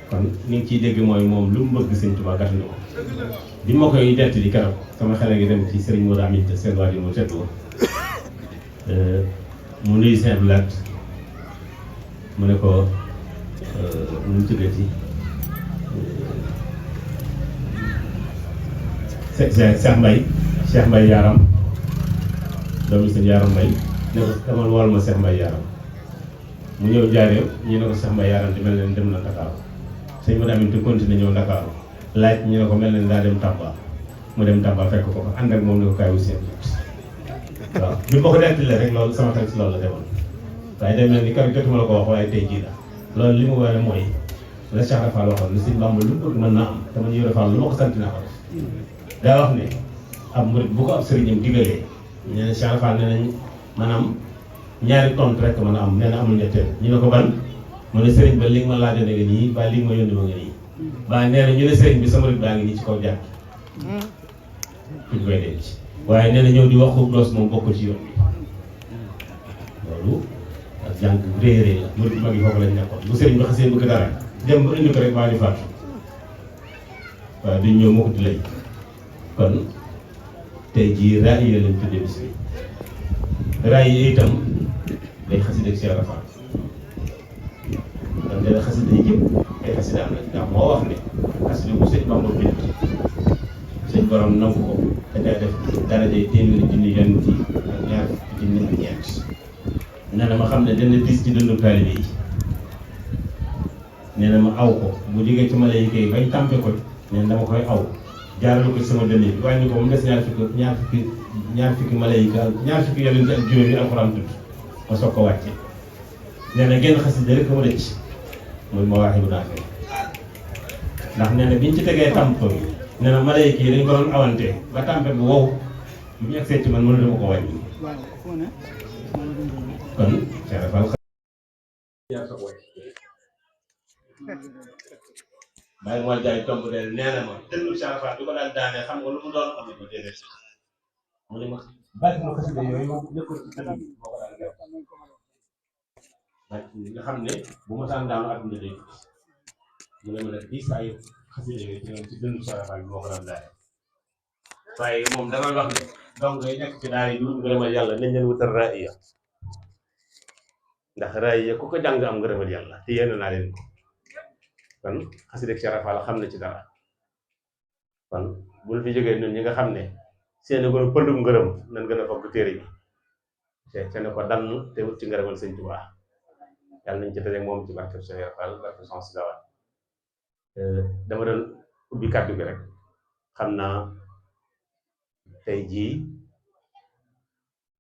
kon ni ngi ciy dégg mooy moom lu mu bëgg sëñ Tuubaa gàtt na ko bi ma koy dett di keroog sama xel gi dem ci Serigne Modou Aminta seen waa ji mu tedd ko mu nuyu Saint Blaat mu ne ko nu mu tuddati Cheikh Mbaye Yaram doomu sëñ Yaram Mbaye ne ko demal wool ma Cheikh Mbaye Yaram mu ñëw jaaree ñu ne ko Cheikh Mbaye Yaram di mel ne dem na Dakar sëñ Modou Aminta continué ñëw Dakar laaj ñu ne ko mel ne daa dem Tamba mu dem Tamba fekk ko fa ànd ak moom ne ko kaay wu seen waaw bi ma ko dettalee rek loolu sama xel si loolu la demoon waaye day mel ni kar jotuma la ko wax waaye tey jii la loolu li mu wane mooy la Cheikh Rafal waxoon ne sëñ Bamba lu bëgg mën naa am te man ñu Rafal lu ma ko sant naa ko def daa wax ne ab murit bu ko ab sëriñam digalee ñu ne Cheikh Rafal nee nañ maanaam ñaari tontu rek mën a am nee na amul ñetteel ñu ne ko ban mu ne sëriñ ba li nga ma laajee nga nii ba li nga ma yónni ma nga nii ba nee na ñu ne sëriñ bi sama murit baa ngi nii ci kaw jàkk kuñ koy denc waaye nee na ñëw di wax ko doos moom bokk ci yoon bi loolu ak jàng réeré la murit mag yi foofu lañ nekkoon bu sëriñ bi xasee bëgg dara dem ba indi ko rek baa di faatu waaye duñ ñëw moo ko di lay kon tey jii raay yi lañ tuddee bis bi raay yi itam day xasida ak Cheikh Rafal kon dana xasida yi yëpp ay xasida am na ndax moo wax ne xasida bu sëñ Bamba bind sëñ borom nangu ko da ngay def darajay téeméeri junni yonent yi ak ñaar fukki junni ak ñeent nee na ma xam ne dana dis ci dëndu taalibe yi nee na ma aw ko bu jógee ci malayka yi bañ tàmpe ko nee na dama koy aw jaarale ko ci sama dënn bi wàññi ko mu des ñaar fukki malayka ñaar fukki yonent ak juróom yi alxuraan tudd ma soog ko wàcce nee na genn xasida rek ma rëcc muy Mawaahibu Naafi ndax nee na biñ ci tegee tàmp bi nee na malayka yi dañ ko doon awante ba tàmpe bu wow bu ñu egsee ci man mënu dama ko wàññi kon Cheikh Rafal bàyyi moo jaay tomb de nee na ma dënnu Cheikh Rafal du ko daal daane xam nga lu mu doon am na ko déedéet mu ne ma bàyyi ma xasida yooyu nekkul ci dënn bi moo ko daal gërëm nga xam ne bu ma saan daanu àdduna day mu ne ma nag bii saa yëpp xasida yooyu ñëw ci dënnu Cheikh Rafal bi moo ko daal daane waaye moom dama wax ne donc ngay nekk ci daara yi du ngërëmal yàlla nañ leen wutal raaya ndax raaya ku ko jàng am ngërëmal yàlla te yéen naa leen ko kon xasida Cheikh Rafal xam na ci dara kon buñ fi jógee ñun ñi nga xam ne seen gën a pëndum ngërëm nañ gën a fogg téere bi te ne ko dann te wut ci ngërëmal sëñ Tuubaa yàlla nañ ci tëjee moom ci barke Cheikh Rafal barke Sëñ Sidawaat dama doon ubbi kàddu gi rek xam naa tey jii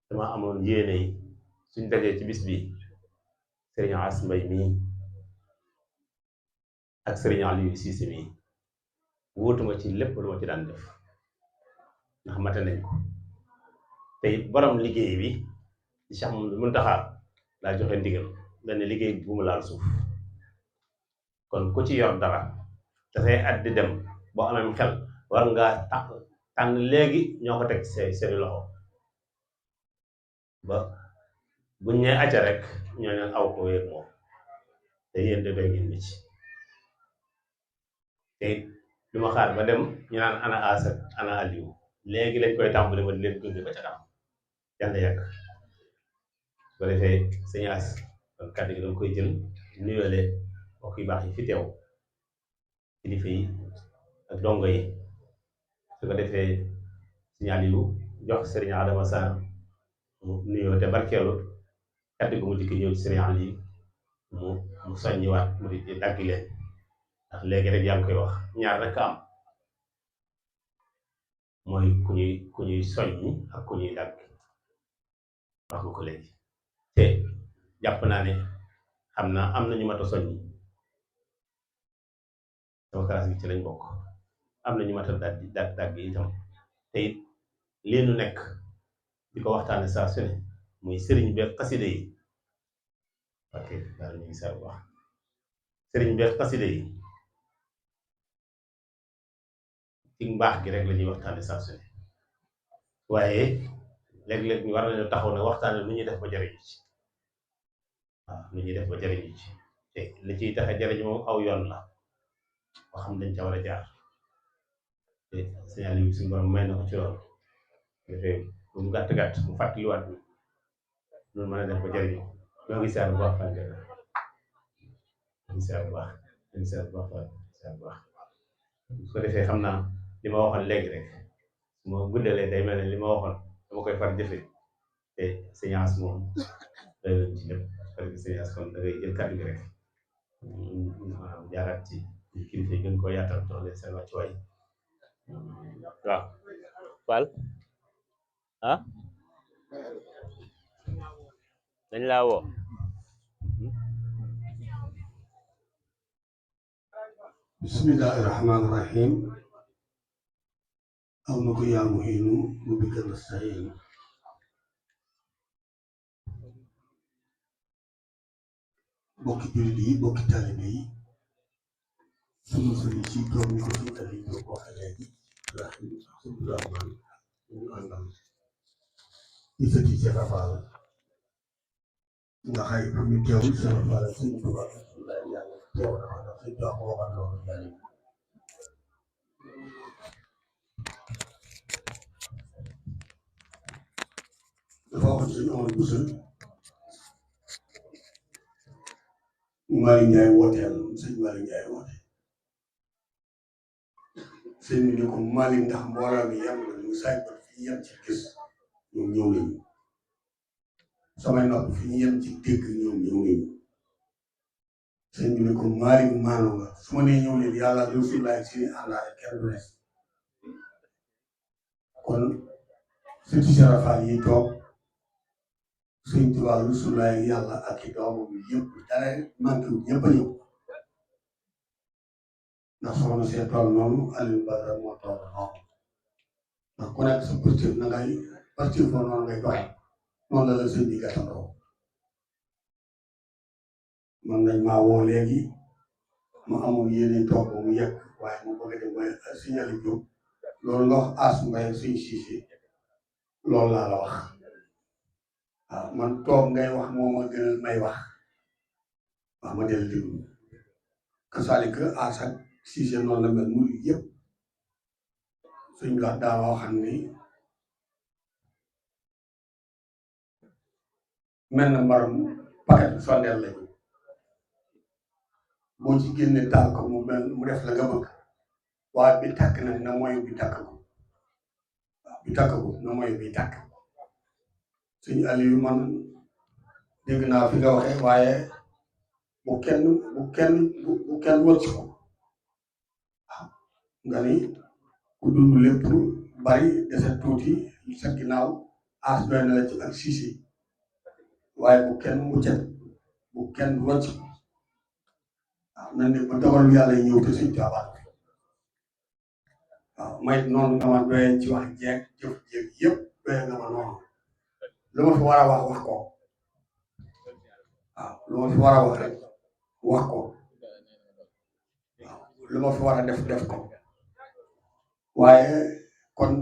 dama amoon yéene yi suñ dajee ci bis bi Serigne As Mbaye mii ak Serigne Aliou Cissé mii wóotuma ci lépp lu ma ci daan def ndax mate nañ ko tey borom liggéey bi di Cheikh Mountakha laa joxe ndigal nga ne liggéey bi bu mu laal suuf kon ku ci yor dara dafay at di dem boo amee xel war ngaa tànn léegi ñoo ko teg seeni loxo ba buñ ñee acca rek ñoo neen aw ko yéeg moom te yéen de doy ngeen mi ci te du ma xaar ba dem ñu naan ana Asa ana Aliou léegi lañ koy tàmbali ma di leen gunge ba ca kanam yàlla yàgg su ko defee sëñ As kon kàddu gi doon koy jël nuyoole mbokk yu baax yi fi teew kilifa yi ak dongo yi su ko defee sëñ Aliou jox Serigne Adama Sarr mu nuyoo te barkeelu kàddu gi mu dikk ñëw ci Serigne Aliou mu soññiwaat mu di dagg leen ndax léegi rek yaa ngi koy wax ñaar rek am mooy ku ñuy soññi ak ku ñuy dagg wax nga ko léegi te jàpp naa ne xam naa am na ñu mat a soññi sama classe gi ci lañ bokk am na ñu mat a dagg itam te it lii nu nekk di ko waxtaane saa su ne muy sëriñ bi xasida yi ok daal ñu ngi saa bu wax sëriñ bi xasida yi ci mbaax gi rek la ñuy waxtaane saa su ne waaye léeg-léeg ñu war nañu taxaw ne waxtaane nu ñuy def ba jariñu ci waaw nu ñuy def ba jariñu ci te li ciy tax a jariñ moom aw yoon la boo xam dañ ca war a jaar te signal yi suñu borom may na ko ci loolu defee bu mu gàtt gàtt mu fàttaliwaat bi loolu mën a def ba jariñoo ñoo ngi siyaar bu baax fan ngeen ñoo ngi siyaar bu baax ñoo ngi siyaar bu baax fan siyaar bu baax su ko defee xam naa li ma waxoon léegi rek su ma guddalee day mel ne li ma waxoon dama koy far jëfe te séance moom day leen ci lépp parce que séance kon da ngay jël kàddu gi rek maanaam jaaraat ci kilifa yi gën koo yaatal jox leen seen wàccuwaay waaw Fall ah dañ laa woo bismillahi rahmaani rahim aw na ko yaa muhiinu wa bika nasta'iin bokki jullit yi bokki taalibe yi sunu sëriñ si toog ñu ko suñu tali ñoo ko waxee léegi Abdourahman ñu àndal ci sëti Cheikh Fall nga xay fa ñu teewul Cheikh Fall sëñ Tuubaa yàlla teew na ndax sëñ Tuubaa ko waxal loolu yàlla dafa waxoon sëñ Omar Bousso Malick Ndiaye wooteel sëñ Malick Ndiaye woote sëñ bi ne ko Malick ndax mbooloo mi yem na ñu saay ba fi yem ci gis ñoom ñëw nañu samay nopp fi ñu yem ci dégg ñoom ñëw nañu sëñ bi ne ko Malick maanu nga su ma nee ñëw leen yàlla Rasulullaah si àndaale kenn du des kon surtout Cheikh Fall yi toog sëñ Tuubaa Rasulullaah yàlla ak i doomam yëpp dara manqué wu ñëpp a ñëw ndax soxna see tool noonu Aliou Badara moo tool noonu ndax ku nekk sa positif na ngay positif foofu noonu ngay doxal noonu la la sëñ bi gàttandoo man nañ maa woo léegi ma amul yéene toog ba mu yegg waaye mu bëgg a dem ba signalé Diop loolu nga wax As Mbaye suñ Cissé loolu laa la wax waaw man toog ngay wax moo ma gënal may wax wax ma del déglu kasaalika As ak Cissé noonu la mel mu yëpp suñ la daa waxam ni mel na mbaram paquet sondeel lañu boo ci génne taal ko mu mel mu def la nga bëgg waaye bi tàkk nag na mooy bi tàkk ko waaw bi tàkk ko na mooy bi tàkk suñ Aliou man dégg naa fi nga waxee waaye bu kenn wëcc ko waaw nga ni ku dund lépp bari dese tuuti sa ginnaaw As doy na la ci ak Cissé waaye bu kenn muccet bu kenn wëcc ko waaw nan ne ba dogalu yàlla ñëw te suñ jaabaat waaw may noonu nga ma doyee ci wax jeeg jëf jeeg yëpp doyee nga ma noonu lu ma fi war a wax ko waaw lu ma fi war a wax rek wax ko waaw lu ma fi war a def ko waaye kon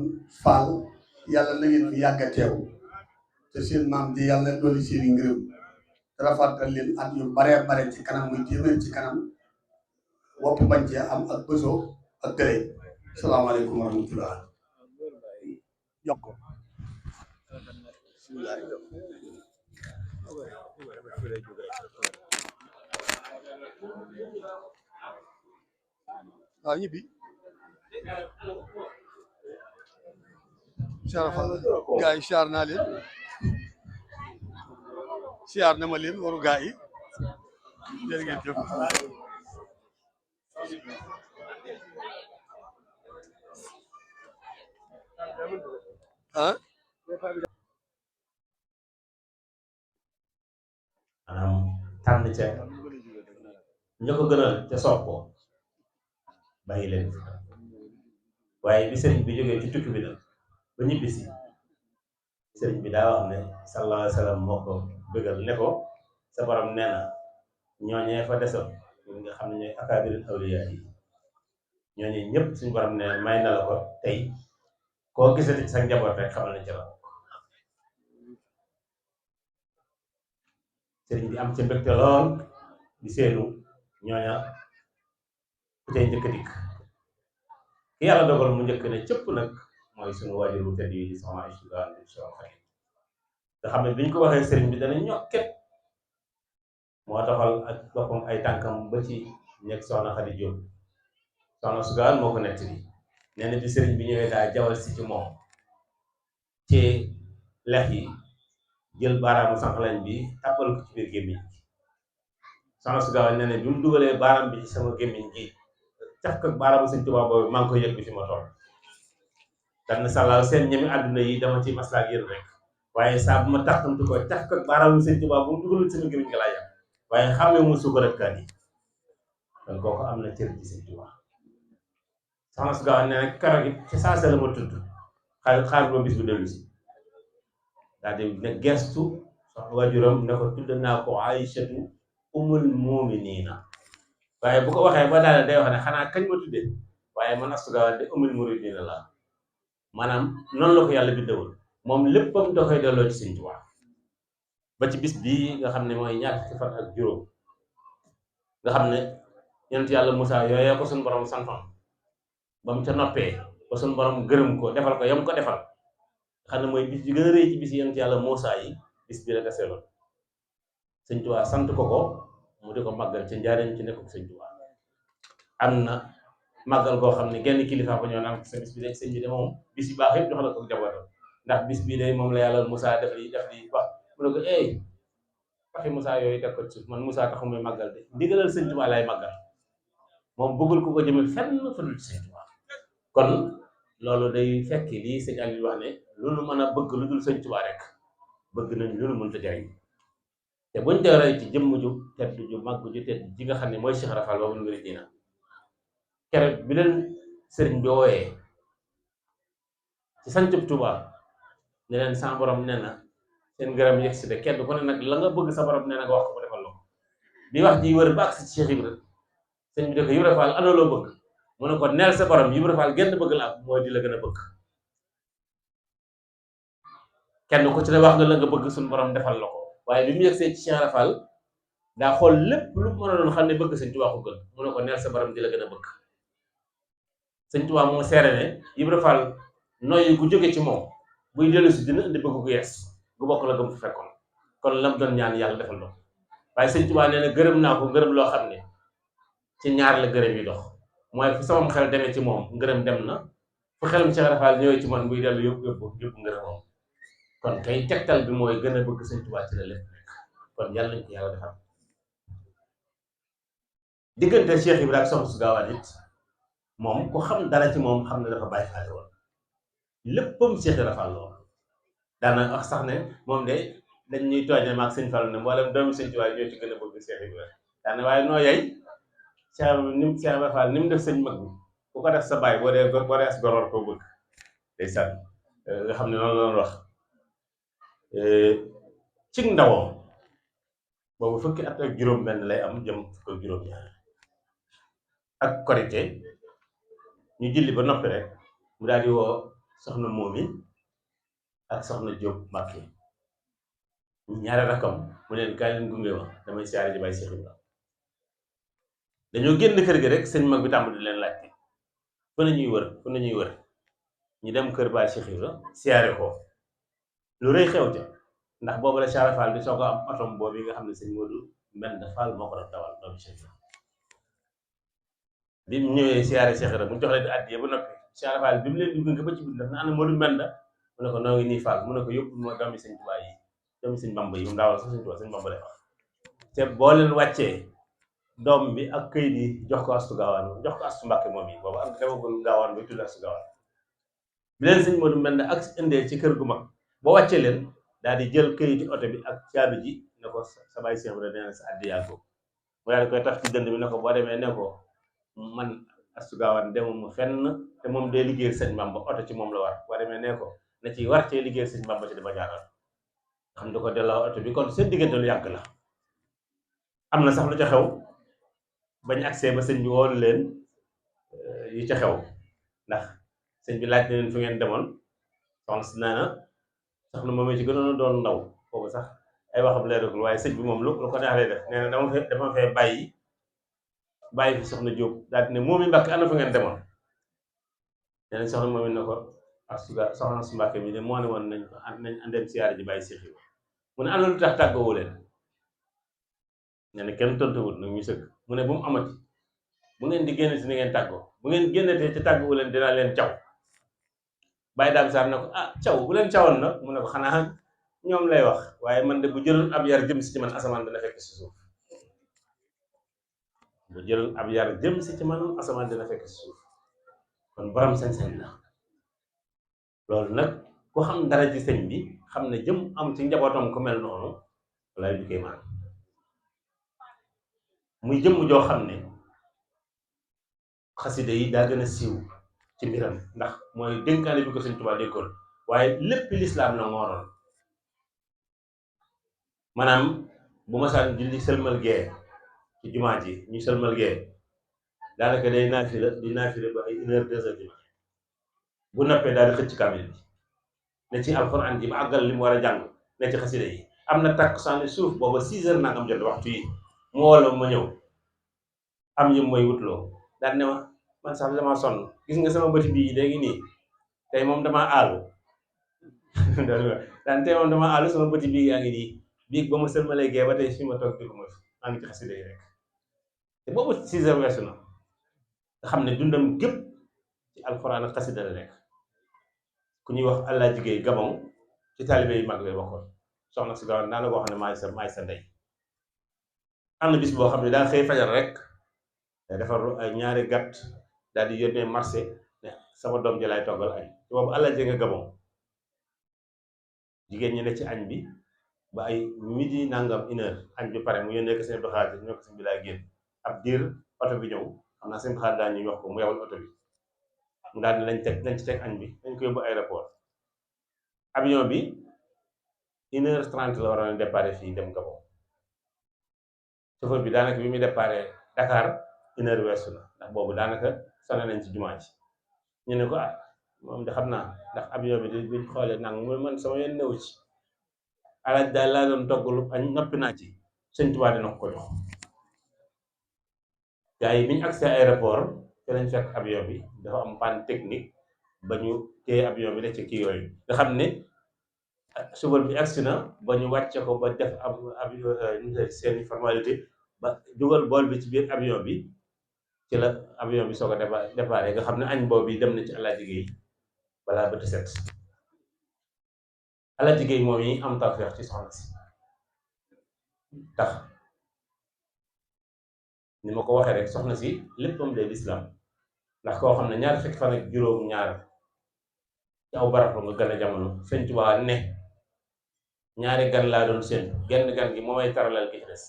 Fall yàlla na ngeen fi yàgg a teew te seen maam di yàlla dolli seen i ngërëm te rafetal leen at yu bare ci kanam muy téeméer ci kanam wopp bañ cee am ak bësoo ak tëre salaamaaleykum wa rahmatullah yokk waaw ñibbi Cheikh Fall gaa yi siyaar naa leen siyaar na ma leen waru gaa yi jërë ngeen jëf ah maanaam tànn ca ña ko gënal ca soog ko bàyyi leen waaye bi sëriñ bi jógee ci tukki bi nag ba ñibbisi sëriñ bi daa wax ne sallallahu alayhi wa sallam moo ko bëggal ne ko sa borom nee na ñooñee fa desoon ñi nga xam ne ñooy akaabirul awliya yi ñooñee ñëpp suñu borom ne may na la ko tey koo gisati ci sa njaboot rek xamal na ci la sëriñ bi am ca mbégte lool di seenu ñooña ku tey njëkk dikk ki yàlla dogal mu njëkk ne cëpp nag mooy sunu waajur bu tedd yi di soxna Aïcha Gawane di Cheikh Xadim nga xam ne bi ñu ko waxee sëriñ bi dana ñokket moo taxal ak boppam ay tànkam ba ci nekk soxna Xadi Jóob soxna su Gawane moo ko nettali nee na bi sëriñ bi ñëwee daa jawal si ci moom ci lex yi jël baaraamu sànqalañ bi tàbbal ko ci biir gémmiñ gi soxna su Gawane nee na bi mu dugalee baaraam bi ci sama gémmiñ gi caf ko baaraamu Sëñ Tuubaa boobu maa ngi koy yëg bi fi ma toll daan na sàllaaw seen ñami àdduna yi dama ci maslaak yéen rek waaye saa bu ma taxamtu ko caf ko baaraamu Sëñ Tuubaa bu mu dugalul sama gémmiñ nga laa yàq waaye xamee mu suukar ak kaan yi kon kooku am na cër ci Sëñ Tuubaa soxna su Gawane nee na keroog it ci saa la ma tudd xaar ba bis bu dellu si daal di ne gestu soxna waajuram ne ko tudd naa ko Aïchatu umul muminina waaye bu ko waxee ba daal day wax ne xanaa kañ ma tuddee waaye man Astu Gawane de umul muridina la maanaam noonu la ko yàlla bindewul moom léppam da koy delloo ci Sëñ Tuubaa ba ci bis bii nga xam ne mooy ñaar fukki fan ak juróom nga xam ne yonent yàlla Musaa yooyee ko suñu borom santoon ba mu ca noppee ba suñu borom gërëm ko defal ko yam ko defal xam ne mooy bis bi gën a rëy ci bis yonent yàlla Musaa yi bis bi la deseeloon Sëñ Tuubaa sant ko mu di ko màggal ci njaareem ci nekkul Sëñ Tuubaa am na màggal goo xam ne genn kilifa ko ñoo naan sa bis bi de sëñ bi de moom bis yu baax yëpp jox na ko jabootam ndax bis bi de moom la yàlla Musaa def li wax mu ne ko waxi Musaa yooyu teg ko ci suuf man Musaa taxu muy màggal de ndigalal Sëñ Tuubaa lay màggal moom bëggul ko jëme fenn fa dul Sëñ Tuubaa kon loolu day fekk lii sëñ Aliou wax ne lu nu mën a bëgg lu dul Sëñ Tuubaa rek bëgg nañ lu nu mënta jariñ te buñ teeray ci jëmm ju tedd ju màgg ju tedd ji nga xam ne mooy Cheikh Rafal boobu ngir dina keroog bi leen sëriñ bi wooyee ci sancub Tuubaa ne leen sa borom nee na seen gërëm yegg si de kenn ku ne nag la nga bëgg sa borom nee na nga wax ko defal la ko bi wax ji wër ba ak si Cheikh Ibra sëñ bi de ko Ibra Fall ana loo bëgg mu ne ko neel sa borom Ibra Fall genn bëgg la am mooy di la gën a bëgg kenn ku ci ne wax nga la nga bëgg suñu borom defal la ko waaye bi mu yegsee ci Cheikh Rafal daa xool lépp lu mën a doon xam ne bëgg Sëñ Tuubaa ko gën mu ne ko neel sa borom di la gën a bëgg Sëñ Tuubaa moo seere ne Ibra Fall noyyi gu jóge ci moom buy dellu si dina indi bëgg gu yees gu bokk la gëm fu fekkoon kon lam doon ñaan yàlla defal na waaye Sëñ Tuubaa nee na gërëm naa ko ngërëm loo xam ne ci ñaar la gërëm yi dox mooy fu sama xel demee ci moom ngërëm dem na fu xelam Cheikh Rafal ñëwee ci man buy dellu yóbbu ngërëm moom kon kay tegtal bi mooy gën a bëgg Sëñ Tuubaa ci la lépp kon yàlla nañ ko yàlla defal diggante Cheikh Ibrahima ak Soxna su Gawane it moom ku xam dara ci moom xam ne dafa bàyyi xale woon léppam Cheikh Rafal lool daana wax sax ne moom de dañ ñuy tooñe maag Sëñ Fall ne mboolem doomu Sëñ Tuubaa ñoo ci gën a bëgg Cheikh Ibrahima daana waaye noo yey Cheikh Rafal ni mu def sëñ mag bi ku ko def sa baay boo dee as goroor koo bëgg day sànni nga xam ne noonu la doon wax ci ndawam boobu fukki at ak juróom benn lay am jëm fukk ak juróom ñaar ak korite ñu julli ba noppi rek mu daal di woo soxna Moomi ak soxna Jóob Mbàkke ñaari rakam mu leen kaay leen gunge ma damay siyaare ji Baay Cheikh Ibra dañoo génn kër gi rek sëñ mag bi tàmm di leen laajte fu na ñuy wër ñu dem kër Baay Cheikh Ibra siyaare ko lu rëy xew ca ndax boobu la Cheikh Rafal di soog a am otom boobu yi nga xam ne sëñ Modou Mbend Fall moo ko doon dawal doomu Cheikh Ibra bi mu ñëwee siyaare Cheikh Ibra mu jox leen di addiya ba noppi Cheikh Rafal bi mu leen di gunge ba ci biir daf na ana Modou Mbend mu ne ko noo ngi nii Fall mu ne ko yóbbu ma doomi sëñ Tuubaa yi doomi sëñ Bamba yi mu daawal sax sëñ Tuubaa sëñ Bamba lay wax te boo leen wàccee doom bi ak këyit yi jox ko Astu Gawane jox ko Astu Mbàkke moom yi boobu am demagul Gawane ba tudd Astu Gawane bi leen sëñ Modou Mbend ak indee ci kër gu mag boo wàccee leen daal di jël këyiti oto bi ak caabi ji ne ko sa Baay Cheikh Ibra nee na sa addiya ko mu daal di koy taf ci dënd bi ne ko boo demee ne ko man Astu Gawane demuma fenn te moom day liggéeyal sëñ Bamba oto ci moom la war boo demee ne ko na ci war cee liggéeyal sëñ Bamba ci dama jaaral xam da ko delloo oto bi kon seen diggante lu yàgg la am na sax lu ca xew bañ accès ba sëñ bi woon leen yi ca xew ndax sëñ bi laaj na leen fu ngeen demoon soxna si nee na soxna moom ci gënoon a doon ndaw boobu sax ay waxam leeragul waaye sëñ bi moom lu ko neex lay def nee na dama fee bàyyi fi soxna Jóob daal di ne moom i Mbàkke ana fa ngeen demoon nee na soxna moom it ne ko soxna su Mbàkke bi de moo ne woon nañ andem siyaare ji bàyyi Seex Ibra mu ne ana lu tax tàggoowu leen nee na kenn tontuwul nag ñu sëgg mu ne bu mu amati bu ngeen di génn si ni ngeen tàggoo bu ngeen génnatee ci tàggoowu leen dinaa leen caw bàyyi daam saar ne ko caw bu leen cawoon nag mu ne ko xanaa ñoom lay wax waaye man de bu jëloon ab yar jëm si ci man asamaan dina fekk si suuf bu jëloon ab yar jëm si ci man asamaan dina fekk si suuf kon borom sañ-sañ la loolu nag ku xam dara ci sëñ bi xam ne jëm am ci njabootam ku mel noonu walaay du koy maan muy jëmm joo xam ne xasida yi daa gën a siiw ci mbiram ndax mooy dénkaane bi ko sëñ Tuubaa dénkoon waaye lépp lislaam la ngooroon maanaam bu ma saan julli sëlmal gee ci jumaa ji ñu sëlmal gee daanaka day naafila di naafila ba ay 1 heure 2 heures du matin bu noppee daal di xëcc kaamil bi ne ci alxuraan ji ba àggal li mu war a jàng ne ci xasida yi am na takkusaan suuf booba 6 heures nangam jot waxtu yi mu woo ma ñëw am yëm mooy wutloo daal ne ma man sax dama sonn gis nga sama bëti bii léegi nii tey moom dama aalu daan tey moom dama aalu sama bëti bii yaa ngi nii biig ba ma sëlmalee gee ba tey fi ma toog di ko ma maa ngi ci xasida yi rek te boobu 6 heures weesu na nga xam ne dundam gépp ci alxuraan ak xasida la nekk ku ñuy wax allah jigéey Gabon ci taalibe yu mag lay bokkoon soxna si Gabon daana ko wax ne maay sa ndey am na bis boo xam ne daa xëy fajar rek day defar ay ñaari gàtt daal di yónnee marché ne sama doom ji laay toggal añ te boobu allah jigéey Gabon jigéen ñi ne ci añ bi ba ay midi nangam 1 heure añ bi pare mu yónnee ko seen doxaat ñoo ko seen bi laay génn ab diir oto bi ñëw xam naa seen xaar daa ñuy wax ko mu yewal oto bi mu daal di lañ ci teg añ bi dañ ko yóbbu aéroport avion bi 1 heure 30 la waroon a départ fii dem Gabon chauffeur bi daanaka bi muy départ Dakar 1 heure weesu na ndax boobu daanaka sonné nañ ci jumaa ji ñu ne ko moom de xam naa ndax avion bi buñ xoolee nang mu man sama yoon newu ci alaaj daal laa doon toggalu añ noppi naa ci sëñ Tuubaa dina ko jox gars yi bi ñu accès aéroport te lañ fekk avion bi dafa am panne technique ba ñu téye avion bi ne ci kii yooyu nga xam ne chauffeur bi agsi na ba ñu wàcce ko ba def avion seen formalité ba dugal bool bi ci biir avion bi ci la avion bi soog a départ nga xam ne añ boobu dem na ci Alaaji Géey balaa bët set Alaaji Géey moom yi am tawfeex ci soxna si tax ni ma ko waxee rek soxna si léppam de lislaam ndax koo xam ne ñaar fekk fan ak juróom-ñaar ci aw barab nga gën a jamono Sëñ Tuubaa ne ñaari gan laa doon seen genn gan gi moomay taralal gi ci des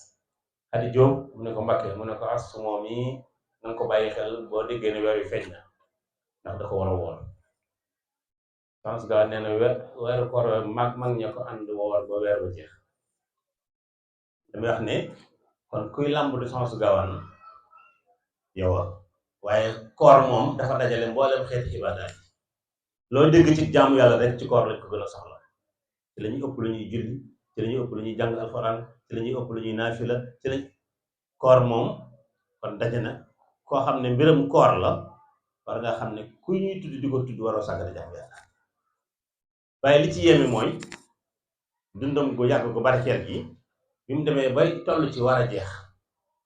Xadi Jóob mu ne ko Mbàkke mu ne ko as moom yi na nga ko bàyyi xel boo déggee ne weer wi feeñ na ndax da ko war a woor sans que nee na weeru koor mag ña ko ànd woor ba weer ba jeex damay wax ne kon kuy làmb du Soxna Gawane yow waaye koor moom dafa dajale mboolem xeeti ibaadaat loo dégg ci jaamu yàlla rek ci koor lañ ko gën a soxla ci la ñuy ëpp lu ñuy julli ci la ñuy ëpp lu ñuy jàng alxuraan ci la ñuy ëpp lu ñuy naafila ci lañ koor moom kon daje na koo xam ne mbiram koor la war nga xam ne ku ñuy tudd di ko tudd waroo sàggane jaamu yàlla waaye li ci yéeme mooy dundam gu yàgg gu barkeel gi bi mu demee bay toll ci war a jeex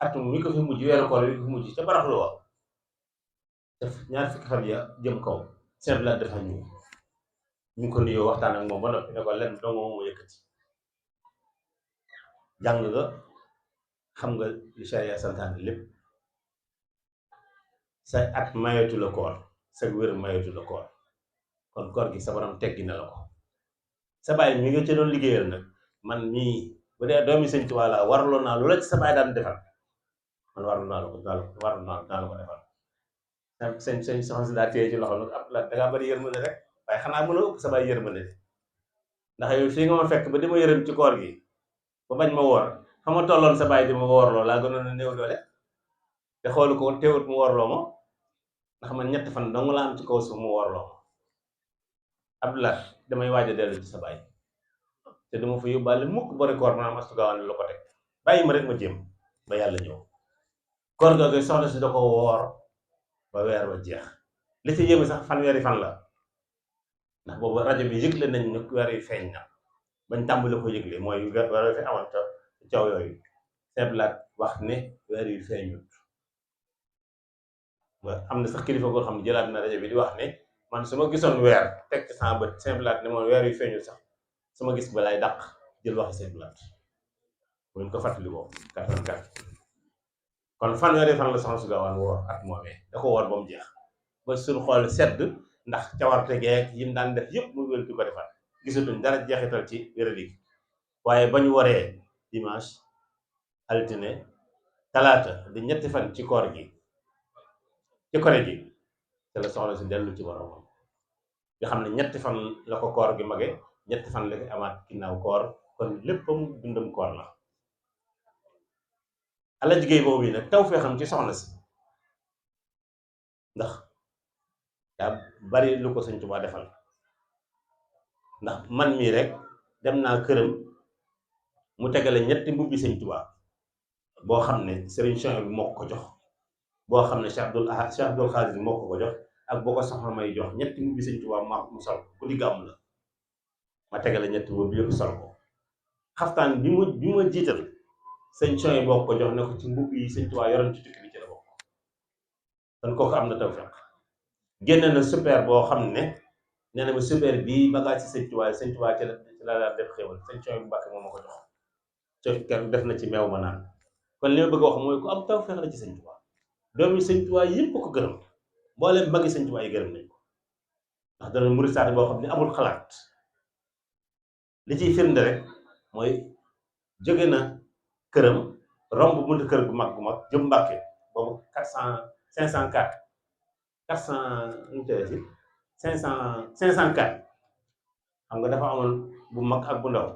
atum mi ko fi mujj weeru koor wi ko fi mujj ca baraxlu wa def ñaar fukki fan ya jëm kaw seet la dafa ñu ko nuyoo waxtaan ak moom ba noppi ne ko lenn dong moo yëkkati jàng nga xam nga li sharia santaane lépp sa at mayetu la koor sa wér mayetu la koor kon koor gi sa borom teggi na la ko sa baay mi nga ca doon liggéeyal nag man mii bu dee doomi Sëñ Tuubaa la warloo naa lu la ci sa baay daan defal man warlu naa la ko defal sëñ soxna si daa téye ci loxo nag ab la dangaa bari yërmande rek waaye xanaa mën a ëpp sa baay yërmande ndax yow fii nga ma fekk ba di ma yërëm ci koor gi ba bañ ma woor fa ma tolloon sa baay di ma woorloo laa gënoon a néew doole te xoolu ko teewut mu woorloo ma ndax man 3 fan dong la am ci kaw suuf mu woorloo ma Abdullah damay waaj a dellu ci sa baay te dama fa yóbbaale mukk bori koor maanaam Astu Gaawaan la ko teg bàyyi ma rek ma jéem ba yàlla ñëw koor googu soxna si da ko woor ba weer wa jeex li ci yéeme sax fanweeri fan la ndax boobu rajo bi yëgle nañ ne weer yi feeñ na bañ tàmbali ko yëgle mooy weer fi amoon ca caw yooyu seeblaat wax ne weer yi feeñut am na sax kilifa goo xam ne jëlaat na rajo bi di wax ne man su ma gisoon weer teg ci sama bët seeblaat ne moom weer yi feeñut sax su ma gis ba lay dàq jël waxi seeblaat buñ ko fàttali ko 84 kon fanweeri fan la soxna su Gaawaan woor at moomee da ko woor ba mu jeex ba suñ xool sedd ndax cawarte geeg yim daan def yëpp mu wél di ko defar gisatuñ dara jeexital ci wéradik waaye bañ waree dimanche altine talaata di ñetti fan ci koor gi ci kore gi te la soxna si dellu ci boromam nga xam ne ñetti fan la ko koor gi mage ñetti fan la ko amaat ginnaaw koor kon léppam dundam koor la ala jigéey boobu yi nag taw fee xam ci soxna si ndax daa bari lu ko Sëñ Tuubaa defal ndax man mii rek dem naa këram mu tegale ñetti mbubbi Sëñ Tuubaa boo xam ne Serigne Chouaïbou bi moo ko jox boo xam ne Cheikh Abdoul Khadir moo ko jox ak boo ko soxna may jox ñetti mbubbi Sëñ Tuubaa ma mu sol ku di gàmm la ma tegale ñetti mbubbi yëpp sol ko xaftaan bi ma jiital Sëñ Chouaïbou boo ko jox ne ko ci mbubbi yi Sëñ Tuubaa yoroon ci tukki bi ci la bokk kon kooku am na tawfeex génne na super boo xam ne nee na ma super bii bagage ci Sëñ Tuubaa ci la daan def xéwal Sëñ Chouaïbou Mbàkke moo ma ko jox te def na ci meew ma naan kon li ma bëgg a wax mooy ku am tawfeex la ci Sëñ Tuubaa doomi Sëñ Tuubaa yëpp ko gërëm mbooleem magi Sëñ Tuubaa yi gërëm nañ ko ndax dana murid saadi boo xam ne amul xalaat li ciy firnde rek mooy jóge na këram romb buntu kër gu mag jëm Mbàkke boobu 504 504 xam nga dafa amoon bu mag ak bu ndaw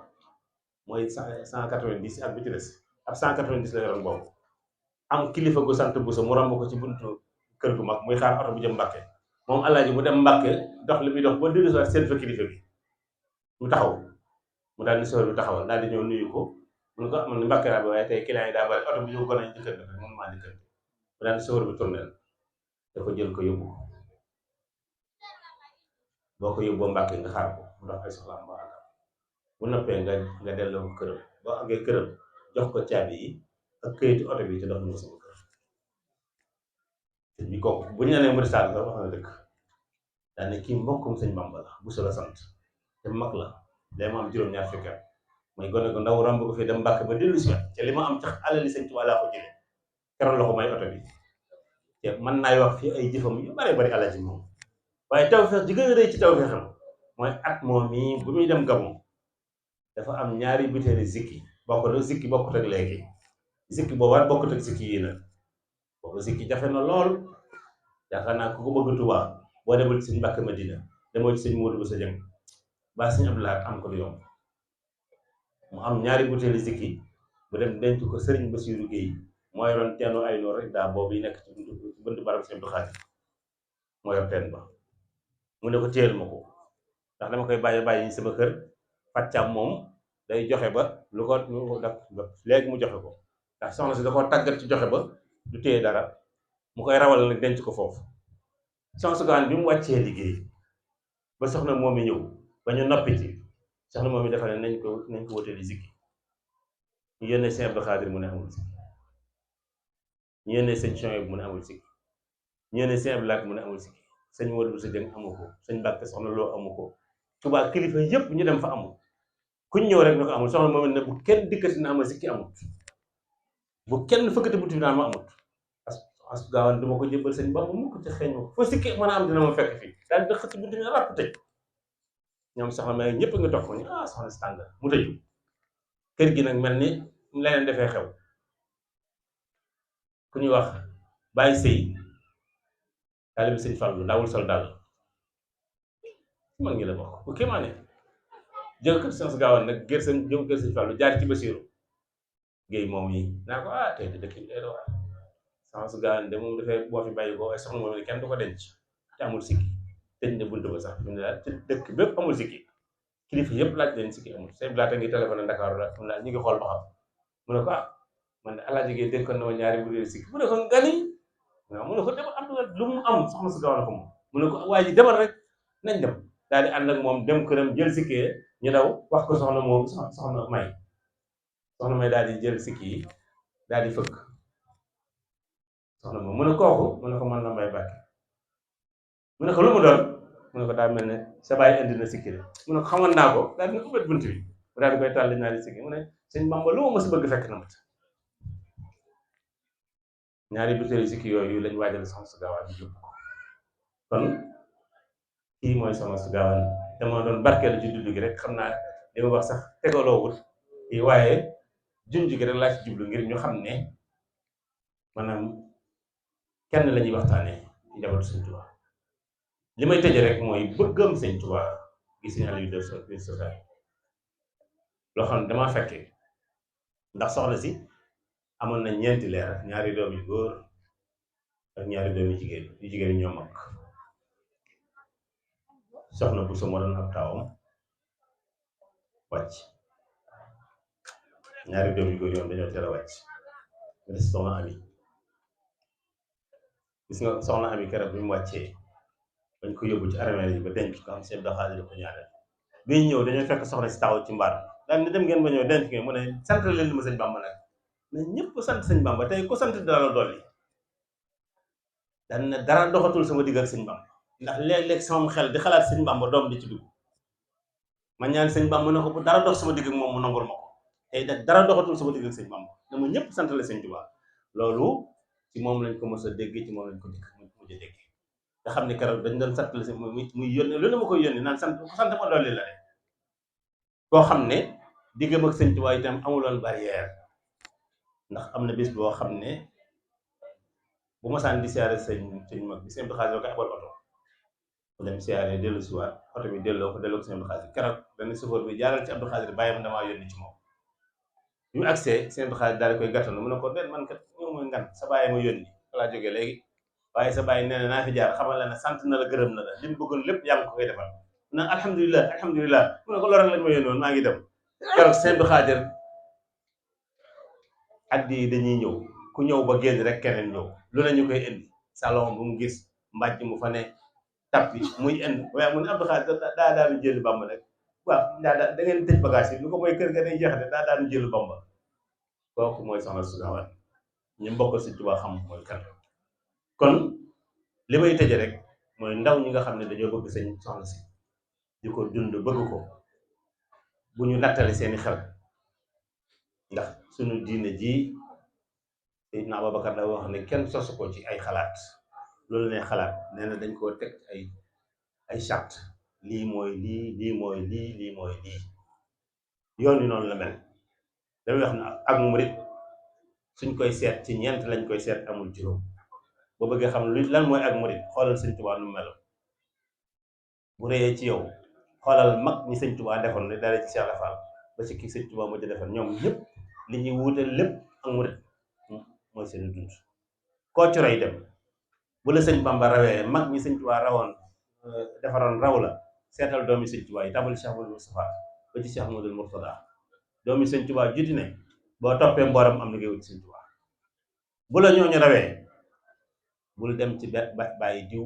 mooy 190 ak bi ci des ab 190 la yoroon boobu am kilifa gu sant Buso mu romb ko ci buntu kër gu mag muy xaar oto bu jëm Mbàkke moom Alaaji mu dem Mbàkke dox li muy dox ba dellu si seen fa kilifa bi mu taxaw mu daal di sóor bi taxawal daal di ñëw nuyu ko mu ne ko amoon Mbàkke laa bi waaye tey client yi daa bari oto bi ñu ko nañ jëkkër rek moom maa jëkkër mu daal di sóor bi tourné da ko jël ko yóbbu boo ko yóbboo Mbàkke nga xaar ko mu dox ay soxlaam ba àgg bu noppee nga delloo ko këram boo àggee këram jox ko caabi yi ak këyitu oto bi te dox ñu sama kër bi kooku bu ñu nee murid saadi sax wax na dëgg daane kii mbokkum Sëñ Bamba la Buso la sant te mag la day ma am juróom-ñaar fukki at mooy gone gu ndaw romb ko fii dem Mbàkke ba dellu si waat te li ma am tax alali Sëñ Tuubaa laa ko jëlee keroog la ko may oto bi te mën naay wax fii ay jëfam yu bari bari Alaaji moom waaye tawfeex ji gën a rëy ci tawfeexam mooy at moom mii bu muy dem Gabon dafa am ñaari butéeli zikki bokkut ak léegi zikki boobaat bokkut ak zikki yi nag boobu zikki jafe na lool yaakaar naa ku ko bëgg Tuubaa boo demul ci Sëñ Mbàkke Madina demoo ci Sëñ Moodu Buso Jeng ba Sëñ Abdu Lahat am ko du yomb mu am ñaari butéeli zikki bu dem denc ko Sëriñ Basiiru Géey moo yoroon teenu ay noor rek daa boobu yi nekk ci buntu barab Sëñ Abdu Xaadir moo yor teen ba mu ne ko téyel ma ko ndax dama koy bàyyi sama kër fàccam moom day joxe ba lu ko léegi mu joxe ko ndax soxna si da ko tàggat ci joxe ba du téye dara mu koy rawal nag denc ko foofu soxna su Gaawaan bi mu wàccee liggéey ba soxna moom mi ñëw ba ñu noppi ci soxna moom mi dafa ne nañ ko wutali zikki ñu yónnee Sëñ Abdu Xaadir mu ne amul zikki ñu yónnee Sëñ Chouaïbou mu ne amul zikki ñu yónnee Sëñ Abdu Lahat mu ne amul zikki Sëñ Moodu Buso Jeng amu ko Sëñ Mbàkke soxna loo amu ko Tuubaa kilifa yëpp ñu dem fa amul kuñ ñëw rek na ko amul soxna moom ne bu kenn dikkati na ama zikki amut bu kenn fëkkati buti bi naan ma amut Astu Gaawaan duma ko jëbbal Sëñ Bamba mu ko ci xeeñ ma ko foo sikki mën a am dina ma fekk fii daal di xëcc buti bi ràpp tëj ñoom soxna may ñëpp nga toog ko ñu soxna si tàng mu tëju kër gi nag mel ni leneen defee xew ku ñuy wax Baye Sëy taalibe Sëñ Fallu daawul sol daal mag ngi la bokk bu kéemaane jël kër Soxna Gaawaan nag gër Sëñ Fallu jaar ci Basiiru Géey moom yi naa ko tey de dëkk bi day doon Soxna Gaawaan de moom dafay boo fi bàyyi ko waaye soxna moom ne kenn du ko denc te amul sikki tëj na buntu ba sax fi mu ne daal te dëkk bépp amul sikki kilifa yëpp laaj leen sikki amul sëñ Blaata ngi téléphone Dakar la xam naa ñu ngi xool ba xam mu ne ko man de Alaaji Gey dénkoon na ma ñaari bu sikki mu ne ko ngani waaw mu ne ko demal am na lu mu am soxna si gaaw na ko moom mu ne ko waa ji demal rek nañ dem daal di ànd ak moom dem këram jël sikkee ñu daw wax ko soxna moom soxna may daal di jël sikki yi daal di fëkk soxna moom mu ne kooku mu ne ko man la Mbay Bàkke mu ne ko lu mu doon mu ne ko daa mel ne sa baay indi na sikki de mu ne ko xamoon naa ko daal di ne ubbet bunt bi mu daal di koy tàll ñaari sikki mu ne sëñ Bamba lu ma mës bëgg fekk na mat ñaari butéeli sikki yooyu lañ waajal soxna su gaawaan bi yóbbu ko kon kii mooy soxna su gaawaan dama doon barkeelu ci dudd gi rek xam naa li ma wax sax tegaloowul waaye junj gi rek laa ci jublu ngir ñu xam ne maanaam kenn la ñuy waxtaanee ci njabootu Sëñ Tuubaa li may tëje rek mooy bëggam Sëñ Tuubaa gis nañ Aliou de social loo xam ne damaa fekkee ndax soxna si amoon na ñeenti leer ñaari doom yu góor ak ñaari doom yu jigéen ñoo mag soxna bu moo doon ab taawam wàcc ñaari doom yu góor yoon dañoo teel a wàcc nga des soxna Ami gis nga soxna Ami keroog bi mu wàccee bañ ko yóbbu ci armeel yi ba denc ko am seen doxaali ko ñaareel bi ñëw dañoo fekk soxna si taxaw ci mbaar daal ne dem ngeen ba ñëw denc ngeen mu ne sant leen ma sëñ Bamba nag na ñëpp sant sëñ Bamba tey ku sant dara la dolli daan ne dara doxatul sama digg ak sëñ Bamba ndax léeg-léeg sama xel di xalaat sëñ Bamba doom di ci dugg ma ñaan sëñ Bamba ne ko bu dara dox sama digg ak moom mu nangul ma ko tey nag dara doxatul sama digg ak sëñ Bamba dama ñëpp sant la sëñ Tuubaa loolu ci moom lañ ko mos a dégg ci moom lañ ko dikk mujj a dégg nga xam ne keroog dañ doon sant la si muy yónni lu ne ma koy yónni naan sant ma dolli la rek koo xam ne diggam ak sëñ Tuubaa itam amuloon barrière ndax am na bés boo xam ne bu ma saan di siyaare sëñ mag bi sëñ Abdou Xaadir ko abal oto mu dem siyaare dellu si waat oto bi delloo ko sëñ Abdou Xaadir keroog dañ chauffeur bi jaaral ci Abdou Xaadir bàyyi ma damaa yónni ci moom bi mu agsee sëñ Abdou Xaadir daal di koy gàttandu mu ne ko den man kat ñëw mooy ngan sa bàyyi ma yónni walaa jógee léegi waaye sa bàyyi nee na naa fi jaar xamal la ne sant na la gërëm na la li mu bëggoon lépp yaa ngi ko koy defal na alhamdulilah mu ne ko loolu rek lañ ma yónni woon maa ngi dem keroog sëñ Abdou Xaadir addi yi dañuy ñëw ku ñëw ba génn rek keneen ñëw lu ne ñu koy indi salon bu mu gis mbàjj mu fa ne tappi muy indi waaye mu ne Abdou Khadre daa daanu jël Bamba rek waaw da ngeen tëj bagage yi lu ko mooy kër ga day jeex de daa daanu jël Bamba kooku mooy soxna su gaawaan ñu mbokk si Tuubaa xam mooy kan kon li may tëje rek mooy ndaw ñi nga xam ne dañoo bëgg sëñ soxna si di ko dund bëgg ko bu ñu nattale seeni xel ndax suñu diine ji Seydina Ababacar da wax ne kenn sosu ko ci ay xalaat loolu ne xalaat nee na dañ koo teg ay charte lii mooy lii mooy lii mooy lii yoon wi noonu la mel damay wax ne ak murit suñ koy seet ci ñeent lañ koy seet amul juróom boo bëggee xam lan mooy ak murit xoolal sëñ Tuubaa nu melo bu réyee ci yow xoolal mag ñi sëñ Tuubaa defoon ne dara ci Cheikh Fall ba ci kii sëñ Tuubaa mujj defoon ñoom ñëpp li ñuy wuute lépp ak murit mooy seen dund koo ci roy dem bu la sëñ Bamba rawee mag ñi sëñ Tuubaa rawoon defaroon raw la seetal doomi sëñ Tuubaa yi tabal Cheikh Modou Moustapha ba ci Cheikh Modou Mourtada doomi sëñ Tuubaa juti ne boo toppee mbooram am na ngay wut sëñ Tuubaa bu la ñooñu rawee bul dem ci bàyyi diw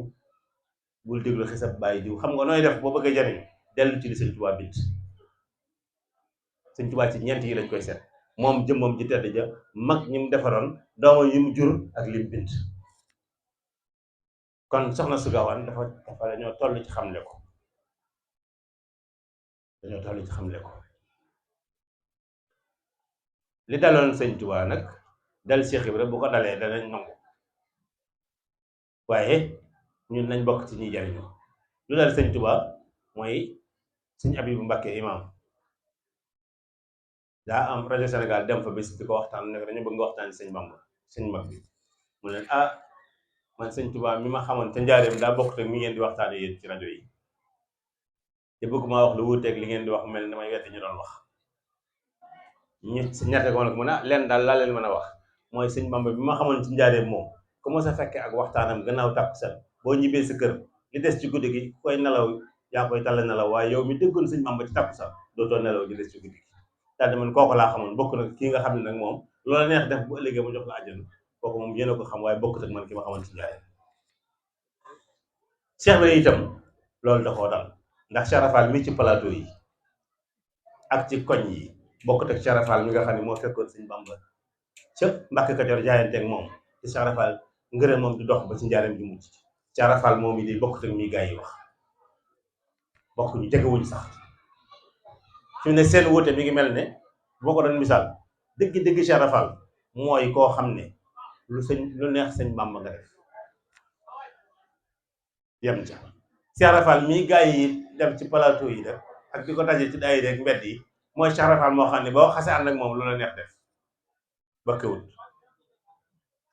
bul déglu xisab bàyyi diw xam nga nooy def boo bëggee jariñ dellu ci li sëñ Tuubaa bind sëñ Tuubaa ci ñeent yi lañ koy seet moom jëmmam ji tedd ja mag ñi mu defaroon doomam yi mu jur ak lim bind kon soxna su gaawaan dafa dañoo toll ci xamle ko li daloon sëñ Tuubaa nag dal Cheikh Ibra bu ko dalee danañ nangu waaye ñun nañ bokk ci ñuy jariñu lu dal sëñ Tuubaa mooy sëñ Abibu Mbàkke imam daa am rajo Sénégal dem fa bis di ko waxtaan ne dañu bëgg nga waxtaan sëñ Bamba sëñ mag bi mu leen man sëñ Tuubaa mi ma xamoon ca njaareem daa bokk te mi ngeen di waxtaane yéen ci rajo yi te bëgg maa wax lu wuuteeg li ngeen di wax mel ni damay weddi ñu doon wax si ñette ko nag mu ne leen daal laa leen mën a wax mooy sëñ Bamba bi ma xamoon ci njaareem moom ku ma sa fekkee ak waxtaanam gannaaw tàkkusaan boo ñibbee sa kër li des ci guddi gi koy nelaw yaa koy talla nelaw waaye yow mi déggoon sëñ Bamba ci takku sax dootoo nelaw di des ci guddi daal di man kooku laa xamoon bokk nag kii nga xam ne nag moom loola neex def bu ëllëgee mu jox la àjjana kooku moom yéen a ko xam waaye bokkut ak man ki ma xamoon ci njaay Cheikh Ibra itam loolu da koo dal ndax Cheikh Rafal mi ci plateau yi ak ci koñ yi bokkut ak Cheikh Rafal mi nga xam ne moo fekkoon sëñ Bamba ca Mbàkke Kajoor jaayanteeg moom ci Cheikh Rafal ngërëm moom di dox ba ci njaareem ji mujj Cheikh Rafal moom yi di bokkut ak mi gaa yi wax bokk ñu jegewuñ sax fi mu ne seen wuute mi ngi mel ne boo ko doon misaal dëgg-dëgg Cheikh Rafal mooy koo xam ne lu neex sëñ Bamba nga def yem ca Cheikh Rafal mii gaa yi dem ci plateau yi def ak di ko daje ci daay rek mbedd yi mooy Cheikh Rafal moo xam ne boo xasee ànd ak moom lu la neex def ba këwut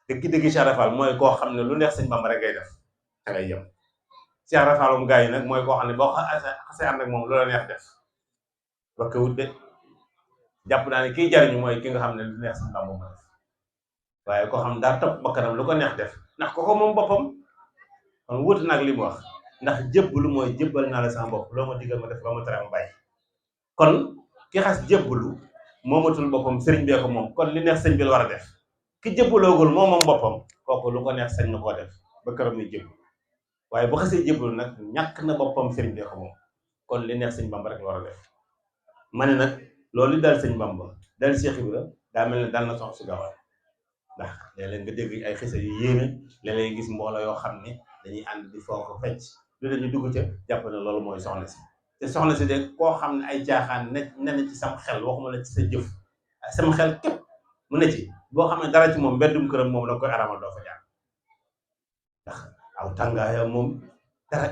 dëgg-dëgg Cheikh Rafal mooy koo xam ne lu neex sëñ Bamba rek ngay def da ngay yem Cheikh Rafal moom gaa yi nag mooy koo xam ne boo xasee ànd ak moom lu la neex def ba këwut de jàpp naa ne kiy jariñu mooy ki nga xam ne lu neex sëñ Bamba ma def waaye koo xam ne daa topp bakkanam lu ko neex def ndax ko moom boppam kon wuute nag li mu wax ndax jébbalu mooy jébbal naa la sama bopp loo ma digal ma def loo ma tere ma bàyyi kon ki xas jébbalu moomatul boppam sëriñ bee ko moom kon li neex sëñ bi la war a def ki jébbaloogul moom boppam kooku lu ko neex sañ na koo def ba këram muy jébbalu waaye bu xasee jébbalu nag ñàkk na boppam sëriñ bee ko moom kon li neex sëñ Bamba rek la war a def ma ne nag loolu li dal sëñ Bamba dal Cheikh Ibra daa mel ne dal na Soxna su Gawane ndax léeg-léeg nga dégg ay xisa yu yéeme léeg-léeg gis mbooloo yoo xam ne dañuy ànd di foo ko fecc lu dañu dugg ca jàpp ne loolu mooy soxna si te soxna si de koo xam ne ay caaxaan ne ci sam xel waxuma la ci sa jëf sama xel képp mu ne ci boo xam ne dara ci moom mbeddum këram moom da koy aramal doo fa jaar ndax aw tàngaaya moom dara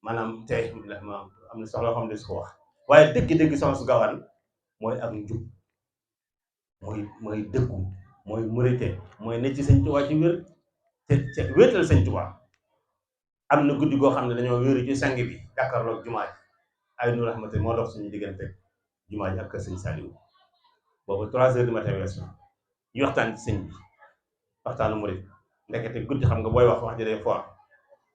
maanaam tey am na soxla xam ne su ko wax waaye dëgg-dëgg Soxna su Gawane mooy ak njub mooy dëggu mooy murite mooy ne ci sëñ Tuubaa ci wér te wéetal sëñ Tuubaa am na guddi goo xam ne dañoo wéeru ci sang bi jàkkaarloog jumaa ji ay nu rahmati moo dox suñu diggante jumaa ji ak kër sëñ Saliou boobu 3 heures du matin weesu ñu waxtaan ci sëñ bi waxtaanu murit ndekete guddi xam nga booy wax ji day foor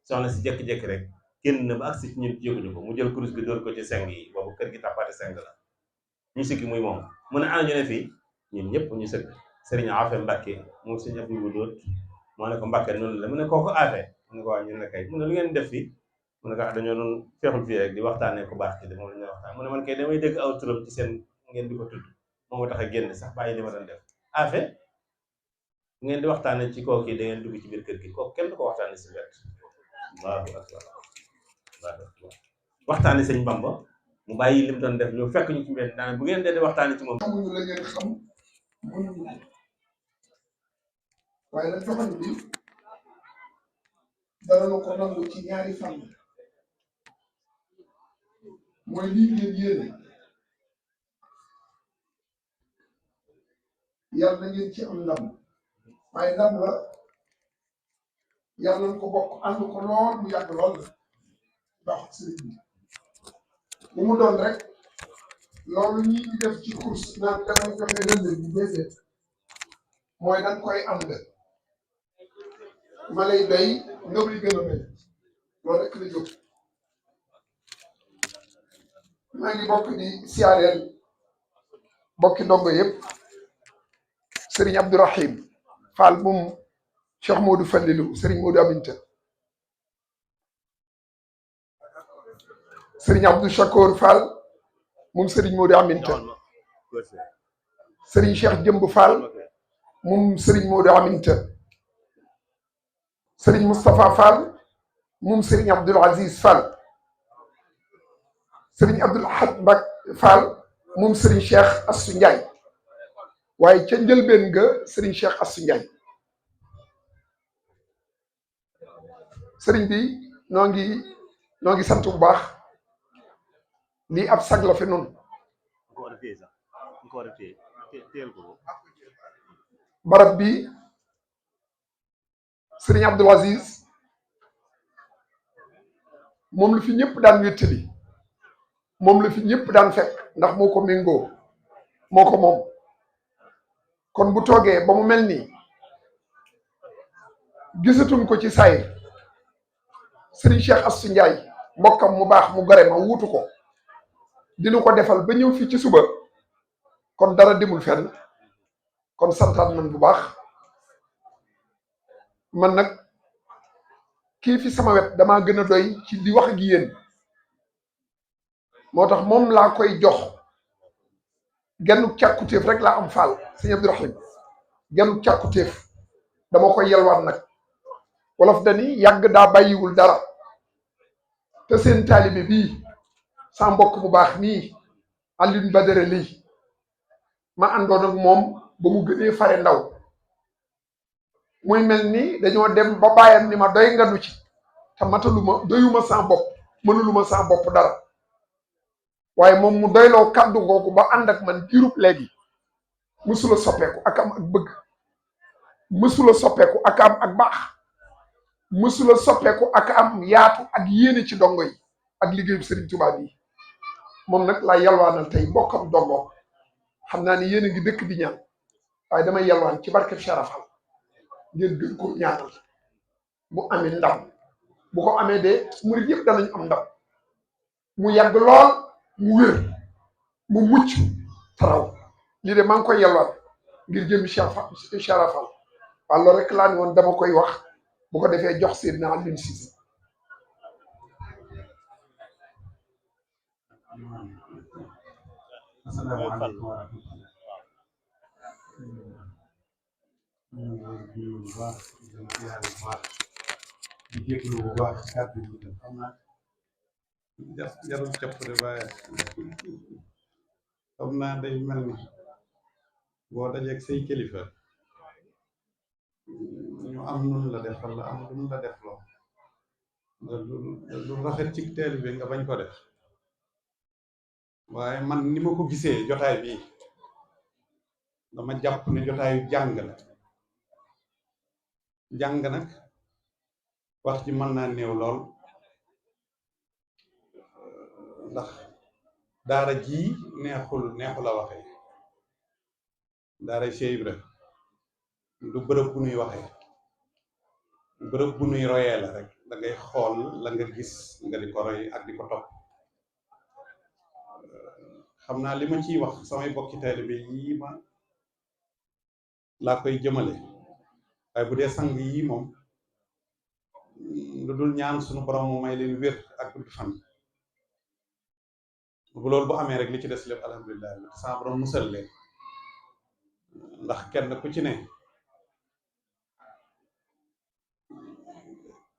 soxna si jékki-jékki rek génn na ba agsi ci ñun yëguñu ko mu jël kurus gi dóor ko ci seng yi boobu kër gi tàppaate seng la ñu sikki muy moom mu ne ana ñu ne fii ñun ñëpp ñu sëgg sëriñ Afe Mbàkke moom sëñ Afi bu dóot moo ne ko Mbàkke noonu la mu ne kooku Afe mu ne ko waa ñun ne kay mu ne lu ngeen def fii mu ne ko dañoo doon feexul fii rek di waxtaanee ku baax ci de moom la ñuy waxtaan mu ne man kay damay dégg aw turam ci seen ngeen di ko tudd moo ma tax a génn sax bàyyi li ma doon def Afe ngeen di waxtaanee ci kooku yi da ngeen dugg ci biir kër gi kooku kenn du ko waxtaanee si wet waxtaane sëñ Bamba mu bàyyi lim doon def ñu fekk ñu ci mbedd daane bu ngeen dee waxtaane ci moom xamuñu la ngeen xam mënuñu waaye nag joxañ bi dana na ko nangu ci ñaari fànn mooy lii ngeen yéene yàlla na ngeen ci am ndam waaye ndam la yàlla na ko bokk ànd ko lool mu yàgg lool la baax sëriñ bi li mu doon rek loolu ñi di def ci course naan damay joxe relais bi déedéet mooy dañ koy ànd ma lay doy ngëb li gën a doy loolu rek la jóg maa ngi bokk di siyaareel bokki ndongo yëpp sëriñ Abdourahim Fall moom Cheikh Modou Fallilou sëriñ Modou Aminta sëriñ Abdou Chakour Fall moom sëriñ Modou Aminta sëriñ Cheikh Jëmb Fall moom sëriñ Modou Aminta sëriñ Moustapha Fall moom sëriñ Abdoul Aziz Fall sëriñ Abdoul Ahad Mbak Fall moom sëriñ Cheikh Assou Ndiaye waaye ca njëlbeen nga sëriñ Cheikh Assou Ndiaye sëriñ bi noo ngi sant bu baax lii ab sag la fi noonu barab bi sëriñ Abdoul Aziz moom la fi ñëpp daan wéttali moom la fi ñëpp daan fekk ndax moo ko méngoo moo ko moom kon bu toogee ba mu mel nii gisatuñ ko ci saayir sëriñ Cheikh Assou Ndiaye mbokkam mu baax mu gore ma wuutu ko dinu ko defal ba ñëw fii ci suba kon dara demul fenn kon santaat man bu baax man nag kii fi sama wet damaa gën a doy ci di wax ak yéen moo tax moom laa koy jox gennu càkkutéef rek laa am faal sëñ Abdourahim gennu càkkutéef dama koy yelwaan nag wolof dani yàgg daa bàyyiwul dara te seen taalibe bii sa mbokk bu baax nii Alioune Badara lii ma àndoon ak moom ba mu gënee fare ndaw muy mel ni dañoo dem ba bàyyam ni ma doy nga nu ci te mataluma doyuma sa bopp mënuluma sa bopp dara waaye moom mu doyloo kàddu googu ba ànd ak man diirub léegi mësula soppeeku ak am ak bëgg mësula soppeeku ak am ak baax mësula soppeeku ak am yaatu ak yéene ci dongo yi ak liggéeyu Serigne Touba bi moom nag laa yalwaanal tey mbokkam dongo xam naa ni yéen a ngi dëkk di ñaan waaye damay yalwaan ci barkeb Sharafal ngeen gën ko ñaanal mu amee ndam bu ko amee de murid yëpp danañ am ndam mu yàgg lool mu wér mu mucc taraw lii de maa ngi koy yalwaan ngir jëmi Sharafal waaw loolu rek laa ni woon dama koy wax bu ko defee jox Seydina Alioune Cissé asalaamaaleykum wa rahmatulah. ñu ngi leen bu baax di leen ziare bu baax di jégalu bu baax kàddu yi itam xam naa jarul capp de waaye xam naa day mel ni boo dajeeg say kilifa ñu am nun la def wala am lu la def loo lu rafet ci teel bi nga bañ ko def. waaye man ni ma ko gisee jotaay bi dama jàpp ne jotaayu jàng la jàng nag wax ci mën naa néew lool ndax daara ji neexu la waxee daara Cheikh Ibra du bërëb bu nuy waxee bërëb bu nuy royee la rek da ngay xool la nga gis nga di ko roy ak di ko topp xam naa li ma ciy wax samay bokki taalibe yii ma laa koy jëmale waaye bu dee sang yii moom lu dul ñaan suñu borom mu may leen wér ak gudd fan bu loolu bu amee rek li ci des lépp alhamdulilah sama borom musal leen ndax kenn ku ci ne